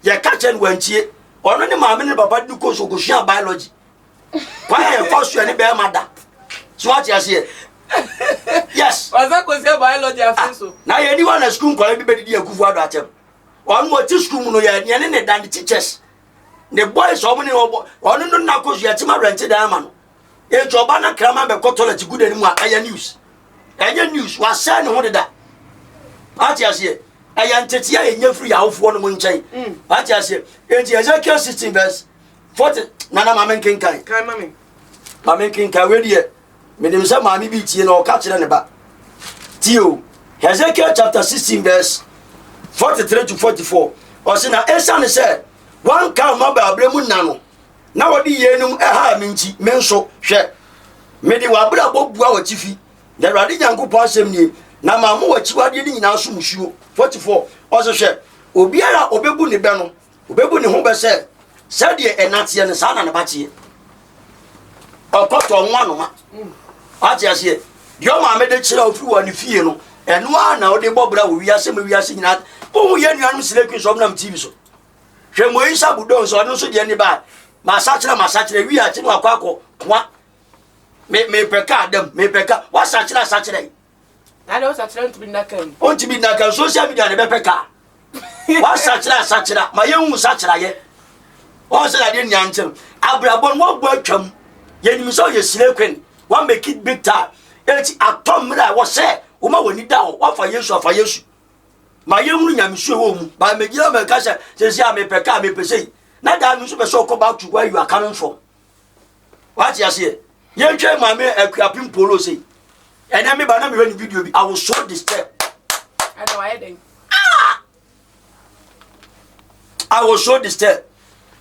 Yɛka kyerɛ no wantie. Ɔno ne maame ne papa de kɔ so kɔsua biology. Kwan a yɛfa so ne bɛrima da. So wate aseɛ? Yes. Wasa kɔsua biology afe ah, so. Na yɛni hɔ na sukuu nkwadaa bi bɛdidi akufo ado atɛm. Ɔno ɔte sukuu mu no yɛ yɛne ne da ne teachers. Ne boys ɔmo ne ɔbɔ ɔno no nna kɔ so yɛte ma rɛnte dan ama no. Enti ɔba na kraman bɛkɔ toilet gu n'anim a ɛyɛ news. Ɛnyɛ news wasɛe ne ho deda. Wate aseɛ? Ɛyɛ ntete a yɛnya firi yɛawofoɔ no mu nkyɛn. Mm. Wate aseɛ? Enti Ezekiel 16 verse 40 nana maame nkenkan. Kan ma me. Maame nkenkan wei deɛ menim sɛ maame bi tie na ɔka kyerɛ ne ba. Tie o. Ezekiel chapter 16 verse 43 to 44. Ɔse na ɛsiane sɛ wanka mma baaberɛ mu nna no na wɔde yeinom haa me nti, me nso, hwɛ, mede w'abrabɔ bua w'atifi, na Awurade Nyankopɔn asɛm nie, na mammo w'akyiwadeɛ no nyinaa so musuo. 44 ɔse, hwɛ, obiara a ɔbɛbu ne bɛ no, ɔbɛbu ne ho bɛ sɛ, sɛdeɛ ɛna teɛ no, saa na ne ba teɛ. Ɔkɔtɔ ho anoma. Wate aseɛ? Deɛ ɔmaame de kyerɛ ofiri wɔ ne fie no, ɛno ara na ɔde bɔ bra wɔ wiase ma wiase nyinaa. Wohu yɛn nuanom Slay Queens ɔmo nam TV so. Hwɛ Moisa Budon nso ɔno nso deɛ ne ba masakyera masakyera wi akyi no akɔ akɔ koa me mepɛ kaa dam mepɛ kaa wasakyera asakyera yi. Na de wasakyera ntumi nna kaa mu. Ontumi nna kaa social media ne bɛpɛ kaa wasakyera asakyera ma yɛn hu sakyera yɛ wɔn sɛ adeɛ nua nkyɛn abrabɔ no wɔbɔ atwam yɛnim sɛ ɔyɛ slay queen wɔn make it big time eti atɔ mmerɛ a wɔsɛ wɔn a wɔn ani da hɔ wɔafa Yesu afa Yesu. Ma yɛnhunu nyamesu ɛwɔ mu. Ba megyina mɛka sɛ sɛsi a mepɛ kaa mepɛ sei. Na daa me nso pɛ sɛ ɔkɔ back to where you are coming from. Wate aseɛ? Yɛntwɛn maame akuapem polo sei. Ɛnɛ me ba na mehwɛ ne video bi. I was so disturbed. Ah! I was so disturbed.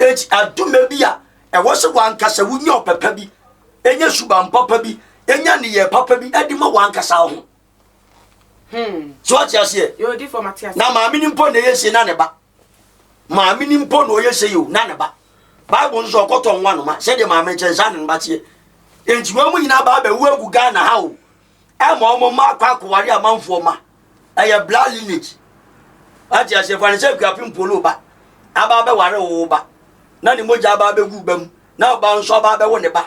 Eti aduma bi a ɛwɔ sɛ wankasa wonya ɔpɛpɛ bi, enya suban papa bi, enya nneyɛɛ papa bi ɛde ma wankasa ho. Hmm. So ɔte aseɛ? Na maame ni mpo na ɛyɛ se na ne ba. Maame ni mpo na ɔyɛ se yi o na ne ba. Bible nso ɔkɔtɔ nwa noma sɛdeɛ maame kyɛn saa na ne ba teɛ. Enti wɔn mu nyinaa ba abɛwu agu Ghana ha o. Ɛma wɔn mma akɔ akɔware amanfoɔ ma. Ɛyɛ blood lineage. Ate aseɛ fa ne sɛ Akuapem Polo ba aba abɛware wo ba na ne mogya aba abɛgu ba mu. Na ɔba nso aba abɛwo ne ba.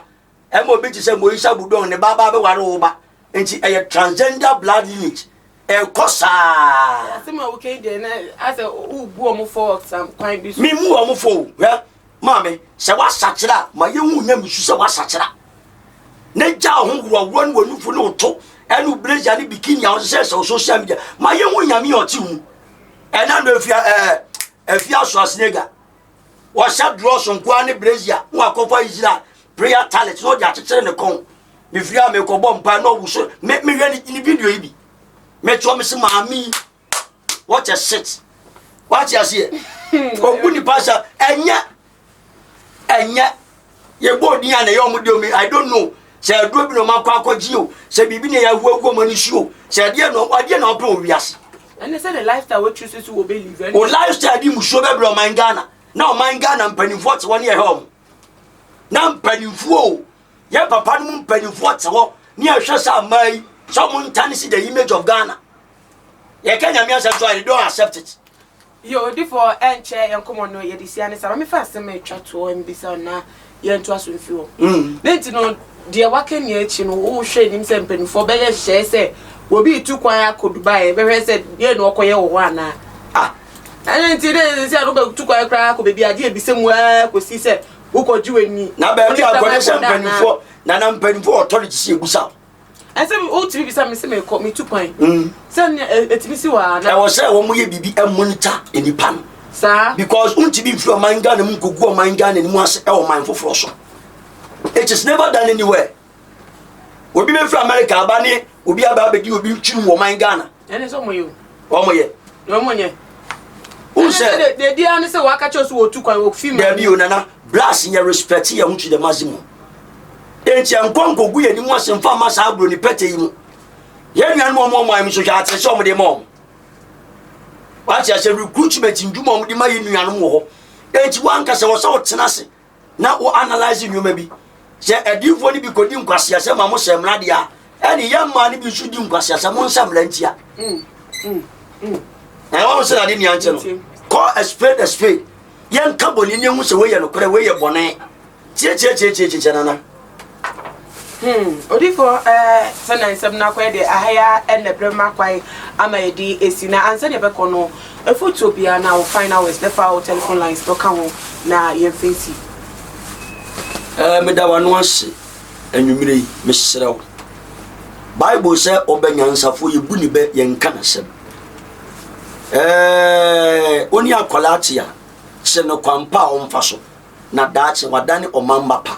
Ɛma obi te sɛ Moisa Budon ne ba aba abɛware wo ba. Nti ɛyɛ transgender blood lineage. Ɛkɔ saa. Asɛm a woka yi deɛ na asɛ wobu wɔn fɔ some kwan bi so. Memmu wɔn fɔ o. Hwɛ, maame, sɛ woasakyera a, ma yɛnhu nyamesu sɛ woasakyera. Na gya wo ho worɔworɔ ne w'anufo ne wo to ɛne wo blazer ne bikini a wohyehyɛ sɛ wo social media. Ma yɛnhu Nyame a ɔte wo mu. Ɛna no afia ɛɛ afia Schwarzenegger. Wɔhyɛ drɔs nkoa ne brazier na wakɔfa Israel prayer talent na ɔde akyekyere ne kɔn. Mefiri a mekɔbɔ mpae na ɔwu so. Me mehwɛ ne video yi bi. Metoɔ me se maame yi what a shit. Wate aseɛ? Ɔbu nipa sɛ ɛnyɛ ɛnyɛ yɛbɔ odin a na ɛyɛ ɔmo de omi I don't know sɛ aduro bi na ɔmo akɔ akɔgye o sɛ biribi na yɛahu agu ɔmo ani so o sɛ ɛdeɛ na adeɛ na ɔpɛ wɔ wiase. Ɛne sɛ the lifestyle wo choose so wɔ bɛ live. O lifestyle di musuo bɛbrɛ ɔman Ghana na ɔman Ghana mpanimfoɔ te hɔ ne yɛhwɛ ɔmo na mpanimfoɔ o yɛn papa no mu mpanimfoɔ te hɔ ne yɛhwɛ sɛ amaa yi sɛ ɔmo ntane si the image of Ghana yɛka Nyame asɛm so a they don't accept it. Yo, odifoɔ, ɛnkyɛ yɛn nkɔmmɔ no yɛde si ane saa. Ma mefa asɛm a ɛtwa toɔ mbisa wo na yɛntoa so mfi hɔ. Ne nti no, deɛ waka nyinaa akyi no, wohwɛ anim sɛ mpanimfoɔ bɛyɛ nhyehyɛeɛ sɛ obi retu kwan akɔ Dubai, bɛhwɛ sɛ deɛ na ɔkɔyɛ wɔ hɔ anaa? Ah. Ɛne nti ne sɛ no wobɛtu kwan koraa akɔ baabi a, gye ebisa mu ara kɔsi sɛ wokɔgye w'ani. Na baabi a akɔyɛ sɛ mpanimfoɔ, na na mpanimfoɔ authority sɛ ebusa wo. Ɛsɛ wotumi bisa me sɛ mekɔ metu kwan. Sɛ nea ɛtumi si hɔ a na. Ɛwɔ sɛ wɔn yɛ biribi monitor nipa no. Saa. Because wontumi nfiri ɔman Ghana mu nkogu ɔman Ghana no mu ase ɛwɔ ɔman foforɔ so. It is never done anywhere. Obi bɛfiri America aba ne obi aba abɛdi obi twiri wɔ ɔman Ghana. Ɛne sɛ wɔn yɛ o. Wɔn yɛ. Na wɔn nyɛ. Wohu sɛ. Deɛ di ara ne sɛ waka kyerɛ so wɔtu kwan wɔ fi mu. Dabi o nana, blacks yɛ respect yɛn ho to the maximum. Enti ɛnkɔ nkɔgu yɛn anim ase mfa mma saa buroni pɛtɛ yi mu. Yɛn nuanom a wɔn ɔman mu nso hwɛ atere sɛ wɔde ma wɔn. Wate ase recruitment ndwuma a wɔde ma yɛn nuanom wɔ hɔ. Enti wankasa wɔ sɛ wotena ase na wo analyse nneɛma bi. Sɛ adiyifoɔ no bi kɔdi nkwaseasɛm ma mo sɛ mmara deɛ a, ɛne yɛn mmaa no bi nso di nkwaseasɛm mo nsa mmara ntia. Na ɛwɔ sɛ ade nea nkyɛ no. Call a spade a spade. Yɛnka bɔne ne ehu sɛ wei yɛ nokorɛ, wei yɛ bɔne. Tietietietietie nana. Hmm, odifo eh, sɛ na nsɛm no akɔyɛ deɛ aha yi ara ɛna ɛbrɛ ma kwan ama yɛde esi na ansa na yɛbɛkɔ no afotuo biara na wo final words bɛfa wo telephone lines no ka ho na yɛmfa nsi. Eh, meda w'ano ase anwummere yi, mesrɛ wo. Bible sɛ ɔbɛ nyansafoɔ yɛbu ne bɛ yɛnka n'asɛm. Eh, wo ne akwadaa te a, kyerɛ no kwan pa a ɔmfa so. na daakye wadane ɔmamma pa.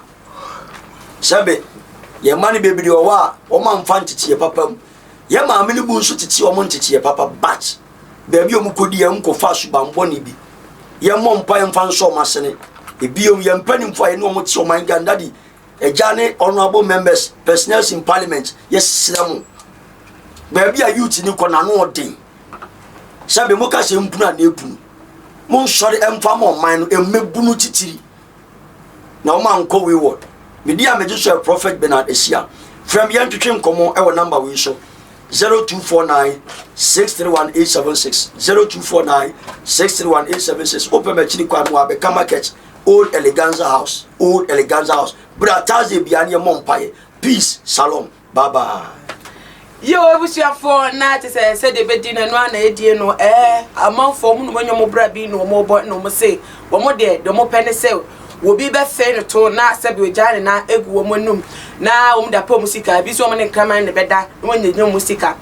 Sɛbe, yɛn mma no bebree wɔ hɔ a, wɔn amfa nteteɛ papa mu. Yɛn maame no bu nso tete wɔn nteteɛ papa, but baabi a wɔn kɔdi yɛn nkɔfa subanbɔne bi. Yɛn mmɔ mpa yɛn mfa nsɔ wɔn asene. Ebio, yɛn mpanimfoɔ a yɛne wɔn te ɔman Ghana, daddy, agya ne honourable members, personnel in parliament, yɛsrɛ mo. Baabi a youth ni kɔ n'ano ɔden. Sɛbe mo ka sɛ mpunu a na epunu. Monsɔre mfa ma ɔman no mmɛbunu titiri na wɔn ankɔ wayward. Medi a megye so yɛ Prophet Bernard Asia. Frɛ me yɛntwetwe nkɔmmɔ wɔ number wei so 0249 631 876 0249 631 876. Wopɛ m'akyiri kwan mu abɛka market Old Eleganza House Old Eleganza House. Bra Thursday bia ne yɛmmɔ mpaeɛ. Peace, shalom. Bye bye. Yo abusuafoɔ na te sɛ sɛdeɛ bɛdi no ɛno ara na ɛdie no ɛɛ amanfoɔ wɔn na wɔanya wɔn bra bi na wɔn bɔ na wɔn se wɔn deɛ deɛ wɔn pɛ ne sɛ obi bɛfɛ no to na sɛbi ogyaa ne nan egu wɔn anum na wɔn de apɛ wɔn sika ebi nso wɔn ne nkraman na ɛbɛda na wɔn anya wɔn sika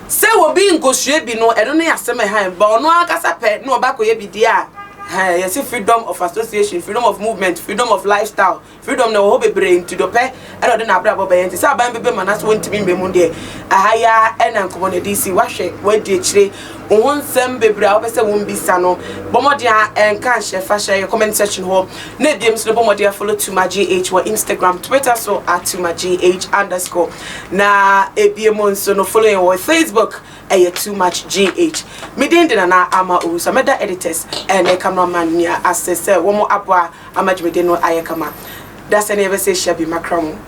sɛ obi nkosua bi no ɛno ne asɛm ɛhan ba ɔno ankasa pɛ na ɔba akɔyɛ bi deɛ a ɛɛ yɛsi freedom of association, freedom of movement, freedom of lifestyle. Freedom na ɛwɔ hɔ bebree nti deɛ ɔpɛ ɛna ɔde n'abrabɔ bɛyɛ nti sɛ aban bɛbɛ mu anaasɛ wɔntumi mmɛ mu deɛ aha yi ara ɛna nkɔmmɔ no ɛde si wahwɛ wadi akyire wo ho nsɛm bebree a wopɛ sɛ wombisa no bɔ mmɔden a ɛnka nhyɛ fa hyɛ yɛ comment section hɔ na ebiem nso no bɔ mmɔden a follow Tuma GH wɔ Instagram, Twitter so at Tuma GH underscore na ebiem nso no follow yɛn wɔ Facebook ɛyɛ Too Much GH. Me din de Nana Ama Owusu a mɛda editors ɛne cameraman nua ase sɛ wɔn aboa ama dwumadi no ayɛ kama. Dasani yɛbɛsɛ hyia bi makra mo.